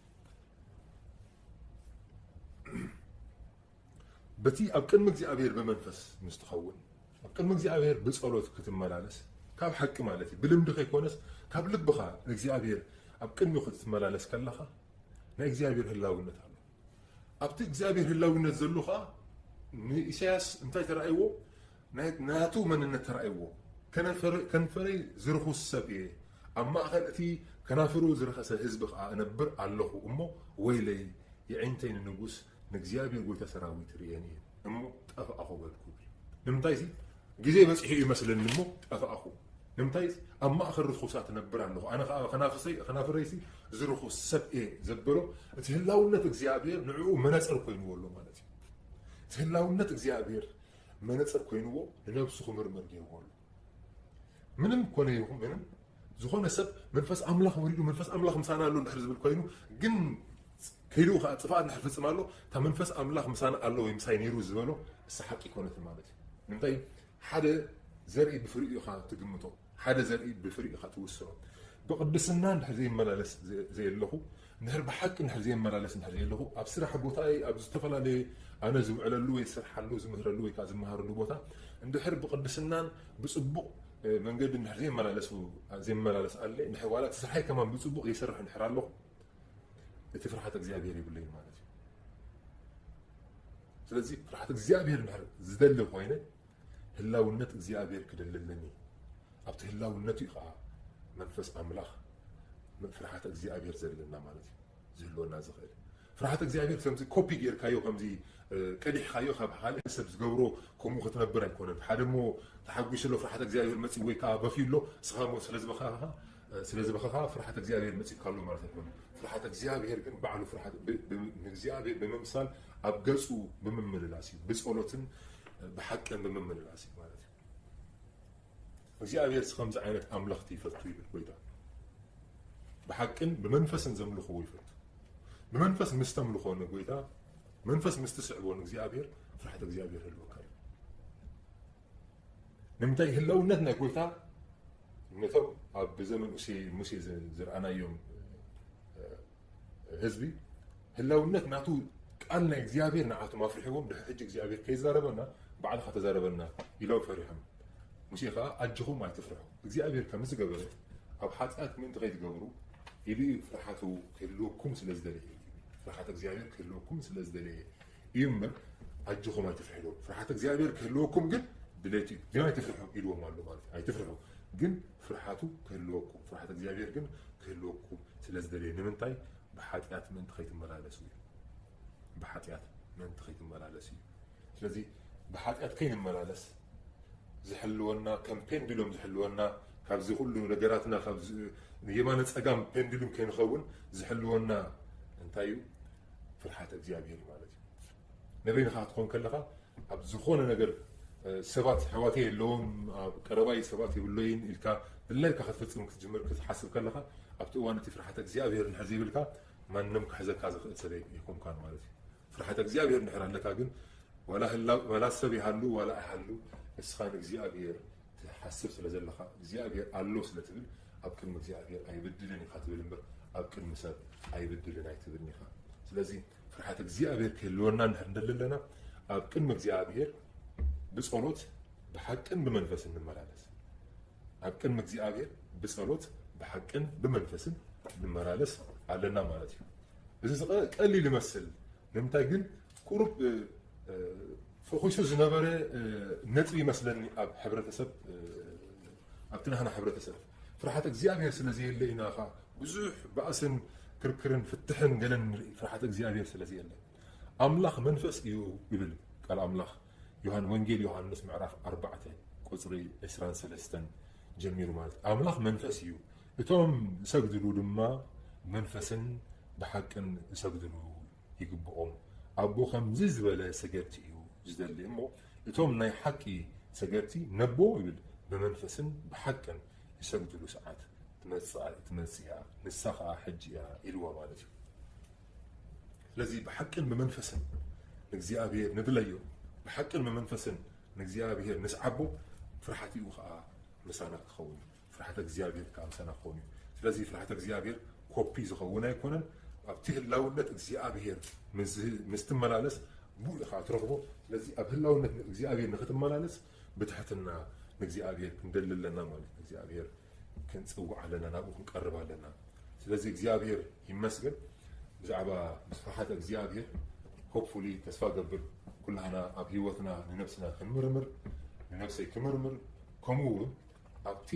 በቲ ኣብ ቅድሚ እግዚኣብሔር ብመንፈስ ምስ ትኸውን፣ ኣብ ቅድሚ እግዚኣብሔር ብጸሎት ክትመላለስ፣ ካብ ሓቂ ማለት እዩ፣ ብልምዲ ከይኮነስ ካብ ልብኻ ንእግዚኣብሔር ኣብ ቅድሚኡ ክትመላለስ ከለኻ፣ ናይ እግዚኣብሔር ህላውነት ኣሎ። ኣብቲ እግዚኣብሔር ህላውነት ዘሎ ኸኣ ንኢሳያስ እንታይ ተራእይዎ? ናይ-፣ ናቱ መንነት ተራእይዎ። "ከነፈረ-፣ ከንፈረይ ዝርኹስ ሰብ እየ፣ ኣብ ማእከል እቲ ከናፍሩ ዝረኸሰ ህዝቢ ኸኣ እነብር ኣለኹ እሞ ወይለይ፣ የዒንተይ ንንጉስ ንእግዚኣብሔር ጐይታ ሰራዊት ርእየን እየን እሞ ጠፋእኹ በልኩ" ይብል። ንምንታይሲ ግዜ በጺሑ እዩ ይመስለኒ እሞ ጠፋእኹ። ንምንታይ ኣብ ማእኸል ርኹሳት እነብር ኣለኹ፣ ኣነ ኸዓ ኸናፍሰይ-፣ ኸናፍረይሲ ዝርኹስ ሰብ እየ ዘበሎ፣ እቲ ህላውነት እግዚኣብሔር ንዕኡ መነጽር ኮይንዎ ኣሎ ማለት እዩ። እቲ ህላውነት እግዚኣብሔር መነጽር ኮይንዎ ንነብሱ ክምርምር ገይርዎ ኣሎ። ምንም ኮነ ይኹን ምንም፣ ዝኾነ ሰብ መንፈስ ኣምላኽ ወሪዱ፣ መንፈስ ኣምላኽ ምሳና ኣሎ እንድሕር ዝብል ኮይኑ፣ ግን ከይድኡ ከዓ ጥፍኣት እንድሕር ፈጽም ኣሎ፣ እታ መንፈስ ኣምላኽ ምሳና ኣሎ ወይ ምሳይ ነይሩ ዝበሎ፣ እሳ ሓቂ ኮነት ማለት እዩ። ንምንታይ? ሓደ ዘርኢ ብፍሪኡ ኢኻ ትግምቶ፣ ሓደ ዘርኢ ብፍሪኡ ኢኻ ትውስኖ። ብቅድስና እንድሕር ዘይመላለስ ዘ-፣ ዘየለኹ፣ እንድሕር ብሓቂ እንድሕር ዘይመላለስ እንድሕር ዘየለኹ፣ ኣብ ስራሕ ቦታይ፣ ኣብ ዝተፈላለየ ኣነ ዝውዕለሉ ወይ ዝሰርሓሉ፣ ዝምህረሉ ወይ ከዓ ዝመሃረሉ ቦታ፣ እንድሕር ብቅድስናን ብጽቡቕ፣ እ፣ መንገዲ እንድሕር ዘይመላለሱ-፣ ዘይመላለስ ኣለ፣ እንድሕር ዋላ እቲ ስርሓይ ከማን ብጽቡቕ ዘይሰርሕ እንድሕር ኣለኹ፣ እቲ ፍርሃት እግዚኣብሔር የብለይን ማለት እዩ። ስለዚ ፍርሃት እግዚኣብሔር እንድሕር ዝደሊ ኮይነ፣ ህላውነት እግዚኣብሔር ክደሊ ኣለኒ። ኣብቲ ህላውነት እዩ ከዓ መንፈስ ኣምላኽ ፍርሃት እግዚኣብሔር ዘለና ማለት እዩ። ዝህልወና ዝኽእል ፍርሃት እግዚኣብሔር ከምዚ ኮፒ ጌርካዮ፣ ከምዚ፣ እ፣ ቀዲሕካዮ ካብ ካልእ ሰብ ዝገብሮ ከምኡ ክትነብር ኣይኮነን። ሓደ እሞ ተሓጒሱ ኣሎ ፍርሃት እግዚኣብሔር መጺኡ ወይ ከዓ በኽዩ ኣሎ፣ ንስኻ እሞ ስለ ዝበኻኻ፣ እ፣ ስለ ዝበኻኻ ፍርሃት እግዚኣብሔር መጺኡካ ኣሎ ማለት ኣይኮነን። ፍርሃት እግዚኣብሔር ግን ባዕሉ ፍርሃት ብ-፣ ብ-፣ ንእግዚኣብሔር ብምምሳል ኣብ ገጹ ብምምልላስ እዩ። ብጸሎትን፣ እ፣ ብሓቅን ብምምልላስ እዩ ማለት እዩ። እግዚኣብሔር ከምዚ ዓይነት ኣምለኽቲ ይፈቱ ይብል ጎይታ። ብሓቅን ብመንፈስን ዘምልኽዎ ይፈቱ። ብመንፈስ ምስ ተምልኾ ንጎይታ፣ መንፈስ ምስ ትስዕቦ ንእግዚኣብሔር፣ ፍርሓት እግዚኣብሔር ህልወካ እዩ። ንምንታይ? ህላውነት ናይ ጎይታ ነቶም ኣብ ብዘመን ሙሴ፣ ሙሴ ዝ-፣ ዝረኣናዮም፣ እ፣ ህዝቢ፣ ህላውነት ናቱ ቃል ናይ እግዚኣብሔር ንዓቶም ኣፍሪሕዎም፣ ድሕሪ ሕጂ እግዚኣብሔር ከይዛረበና ባዕልኻ ተዛረበና ኢሎም ፈሪሖም። ሙሴ ኸዓ ኣጆኹም ኣይትፍርሑ፣ እግዚኣብሔር ከም ዝገበረ ኣብ ሓጢኣት ምእንቲ ከይትገብሩ ኢሉ እዩ ፍርሓቱ ክህልወኩም ስለ ዝደለየ እዩ። ፍርሓት እግዚኣብሔር ክህልወኩም ስለ ዝደለየ እዩ እምበር ኣጆኹም ኣይትፍርሑ ኢልዎም። ፍርሓት እግዚኣብሔር ክህልወኩም ግን ድሌት እዩ። ግን ኣይትፍርሑ ኢልዎም ኣሎ ማለት እዩ። ኣይትፍርሑ፣ ግን ፍርሓቱ ክህልወኩም፣ ፍርሓት እግዚኣብሔር ግን ክህልወኩም ስለ ዝደለየ። ንምንታይ? ብሓጢኣት ምእንቲ ከይትመላለሱ እዩ። ብሓጢኣት ምእንቲ ከይትመላለሱ እዩ። ስለዚ ብሓጢኣት ከይንመላለስ ዝሕልወና፣ ከም ፔንዱሎም ዝሕልወና፣ ካብዚ ኩሉ ነገራትና፣ ካብዚ የማነ ጸጋም ፔንዱሉም ከይንኸውን ዝሕልወና እንታይ እዩ? ፍርሓት እግዚኣብሔር እዩ ማለት እዩ። ንበይንኻ ክትኮን ከለኻ፣ ኣብ ዝኾነ ነገር፣ እ፣ ሰባት ኣሕዋተይ የለውን፣ ኣብ ቀረባይ ሰባት የብለይን ኢልካ፣ ድላይካ ክትፍጽም ክትጅምር ክትሓስብ ከለኻ፣ ኣብቲ እዋን እቲ ፍርሓት እግዚኣብሔር እንድሕር ዘይብልካ፣ ማንም ክሕዘካ ዝኽእል ሰብ ኣይኮንካን ማለት እዩ። ፍርሓት እግዚኣብሔር እንድሕር ኣለካ ግን፣ ዋላ ህላው፣ ዋላ ሰብ ይሃሉ፣ ዋላ ኣይሃሉ፣ ንስኻ ንእግዚኣብሔር ትሓስብ ስለ ዘለኻ፣ እግዚኣብሔር ኣሎ ስለ ትብል፣ ኣብ ቅድሚ እግዚኣብሔር ኣይብድልን ኢኻ ትብል እምበር፣ ኣብ ቅድሚ ሰብ ኣይብድልን ኣይትብልን ኢኻ። ስለዚ ፍርሓት እግዚኣብሔር ክህልወና እንድሕር እንደሊ ኣለና፣ ኣብ ቅድሚ እግዚኣብሔር ብጸሎት ብሓቅን ብመንፈስን ንመላለስ። ኣብ ቅድሚ እግዚኣብሔር ብጸሎት ብሓቅን ብመንፈስን ንመላለስ ኣለና ማለት እዩ። እዚ ዝቐ-፣ ቀሊል ይመስል። ንምንታይ ግን? ቁሩብ፣ እ፣ እ፣ ፈኺሱ ዝነበረ፣ እ፣ ነጥቢ ይመስለኒ ኣብ ሕብረተሰብ፣ እ፣ ኣብቲ ናህና ሕብረተሰብ። ፍርሓት እግዚኣብሔር ስለ ዘየለ ኢና ኸዓ ብዙሕ ባእስን ክርክርን ፍትሕን ገለን ንርኢ። ፍርሓት እግዚኣብሔር ስለ ዘየለ። ኣምላኽ መንፈስ እዩ ይብል ቃል ኣምላኽ። ዮሃን-፣ ወንጌል ዮሃንስ ምዕራፍ ኣርባዕተ ቁጽሪ ዕስራን ሰለስተን ጀሚሩ ማለት፣ ኣምላኽ መንፈስ እዩ፣ እቶም ዝሰግድሉ ድማ መንፈስን ብሓቅን ዝሰግድሉ ይግብኦም። ኣቦ ከምዚ ዝበለ ሰገድቲ እዩ ዝደሊ እሞ፣ እቶም ናይ ሓቂ ሰገድቲ ነቦ ይብል፣ ብመንፈስን ብሓቅን ዝሰግድሉ ሰዓት ትመጽእ፣ ትመጽእ እያ፣ ንሳ ኸዓ ሕጂ እያ ኢልዎ ማለት እዩ። ስለዚ ብሓቅን ብመንፈስን ንእግዚኣብሔር ንድለዮ፣ ብሓቅን ብመንፈስን ንእግዚኣብሔር ንስዓቦ፣ ፍርሓት እዩ ኸዓ ምሳና ክኸውን እዩ። ፍርሓት እግዚኣብሔር ከዓ ምሳና ክኸውን እዩ። ስለዚ ፍርሓት እግዚኣብሔር ኮፒ ዝኸውን ኣይኮነን። ኣብቲ ህላውነት እግዚኣብሔር ምስ፣ ምስ ትመላለስ ብኡ ኢኻ ትረኽቦ። ስለዚ ኣብ ህላውነት እግዚኣብሔር ንኽትመላለስ ብትሕትና ንእግዚኣብሔር ክንደሊ ኣለና ማለት እዩ። እግዚኣብሔር ክንጽውዕ ኣለና፣ ናብኡ ክንቀርብ ኣለና። ስለዚ እግዚኣብሔር ይመስገን። ብዛዕባ ፍርሓት እግዚኣብሔር ሆፕፉሊ ተስፋ ገብር ኩላህና ኣብ ህይወትና ንነብስና ክንምርምር፣ ንነብሰይ ክምርምር፣ ከምኡ እውን ኣብቲ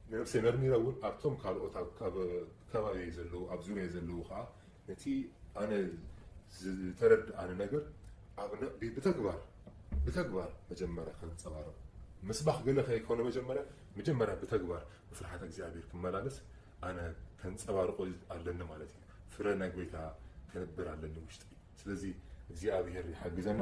ንነብሰይ መርሚረ እውን ኣብቶም ካልኦት ኣብ፣ ኣብ ከባቢየይ ዘለዉ፣ ኣብ ዙርያይ ዘለዉ ከዓ ነቲ ኣነ ዝተረድኣኒ ነገር ኣብ ነ-፣ ብ-፣ ብተግባር፣ ብተግባር መጀመርያ ከንጸባርቕ ምስባኽ ገለ ከይኮነ መጀመርያ መጀመርያ ብተግባር ብፍርሓት እግዚኣብሔር ክመላለስ ኣነ ከንጸባርቆ ኣለኒ ማለት እዩ። ፍረ ናይ ጎይታ ከንብር ኣለኒ ውሽጢ። ስለዚ እግዚኣብሔር ይሓግዘና።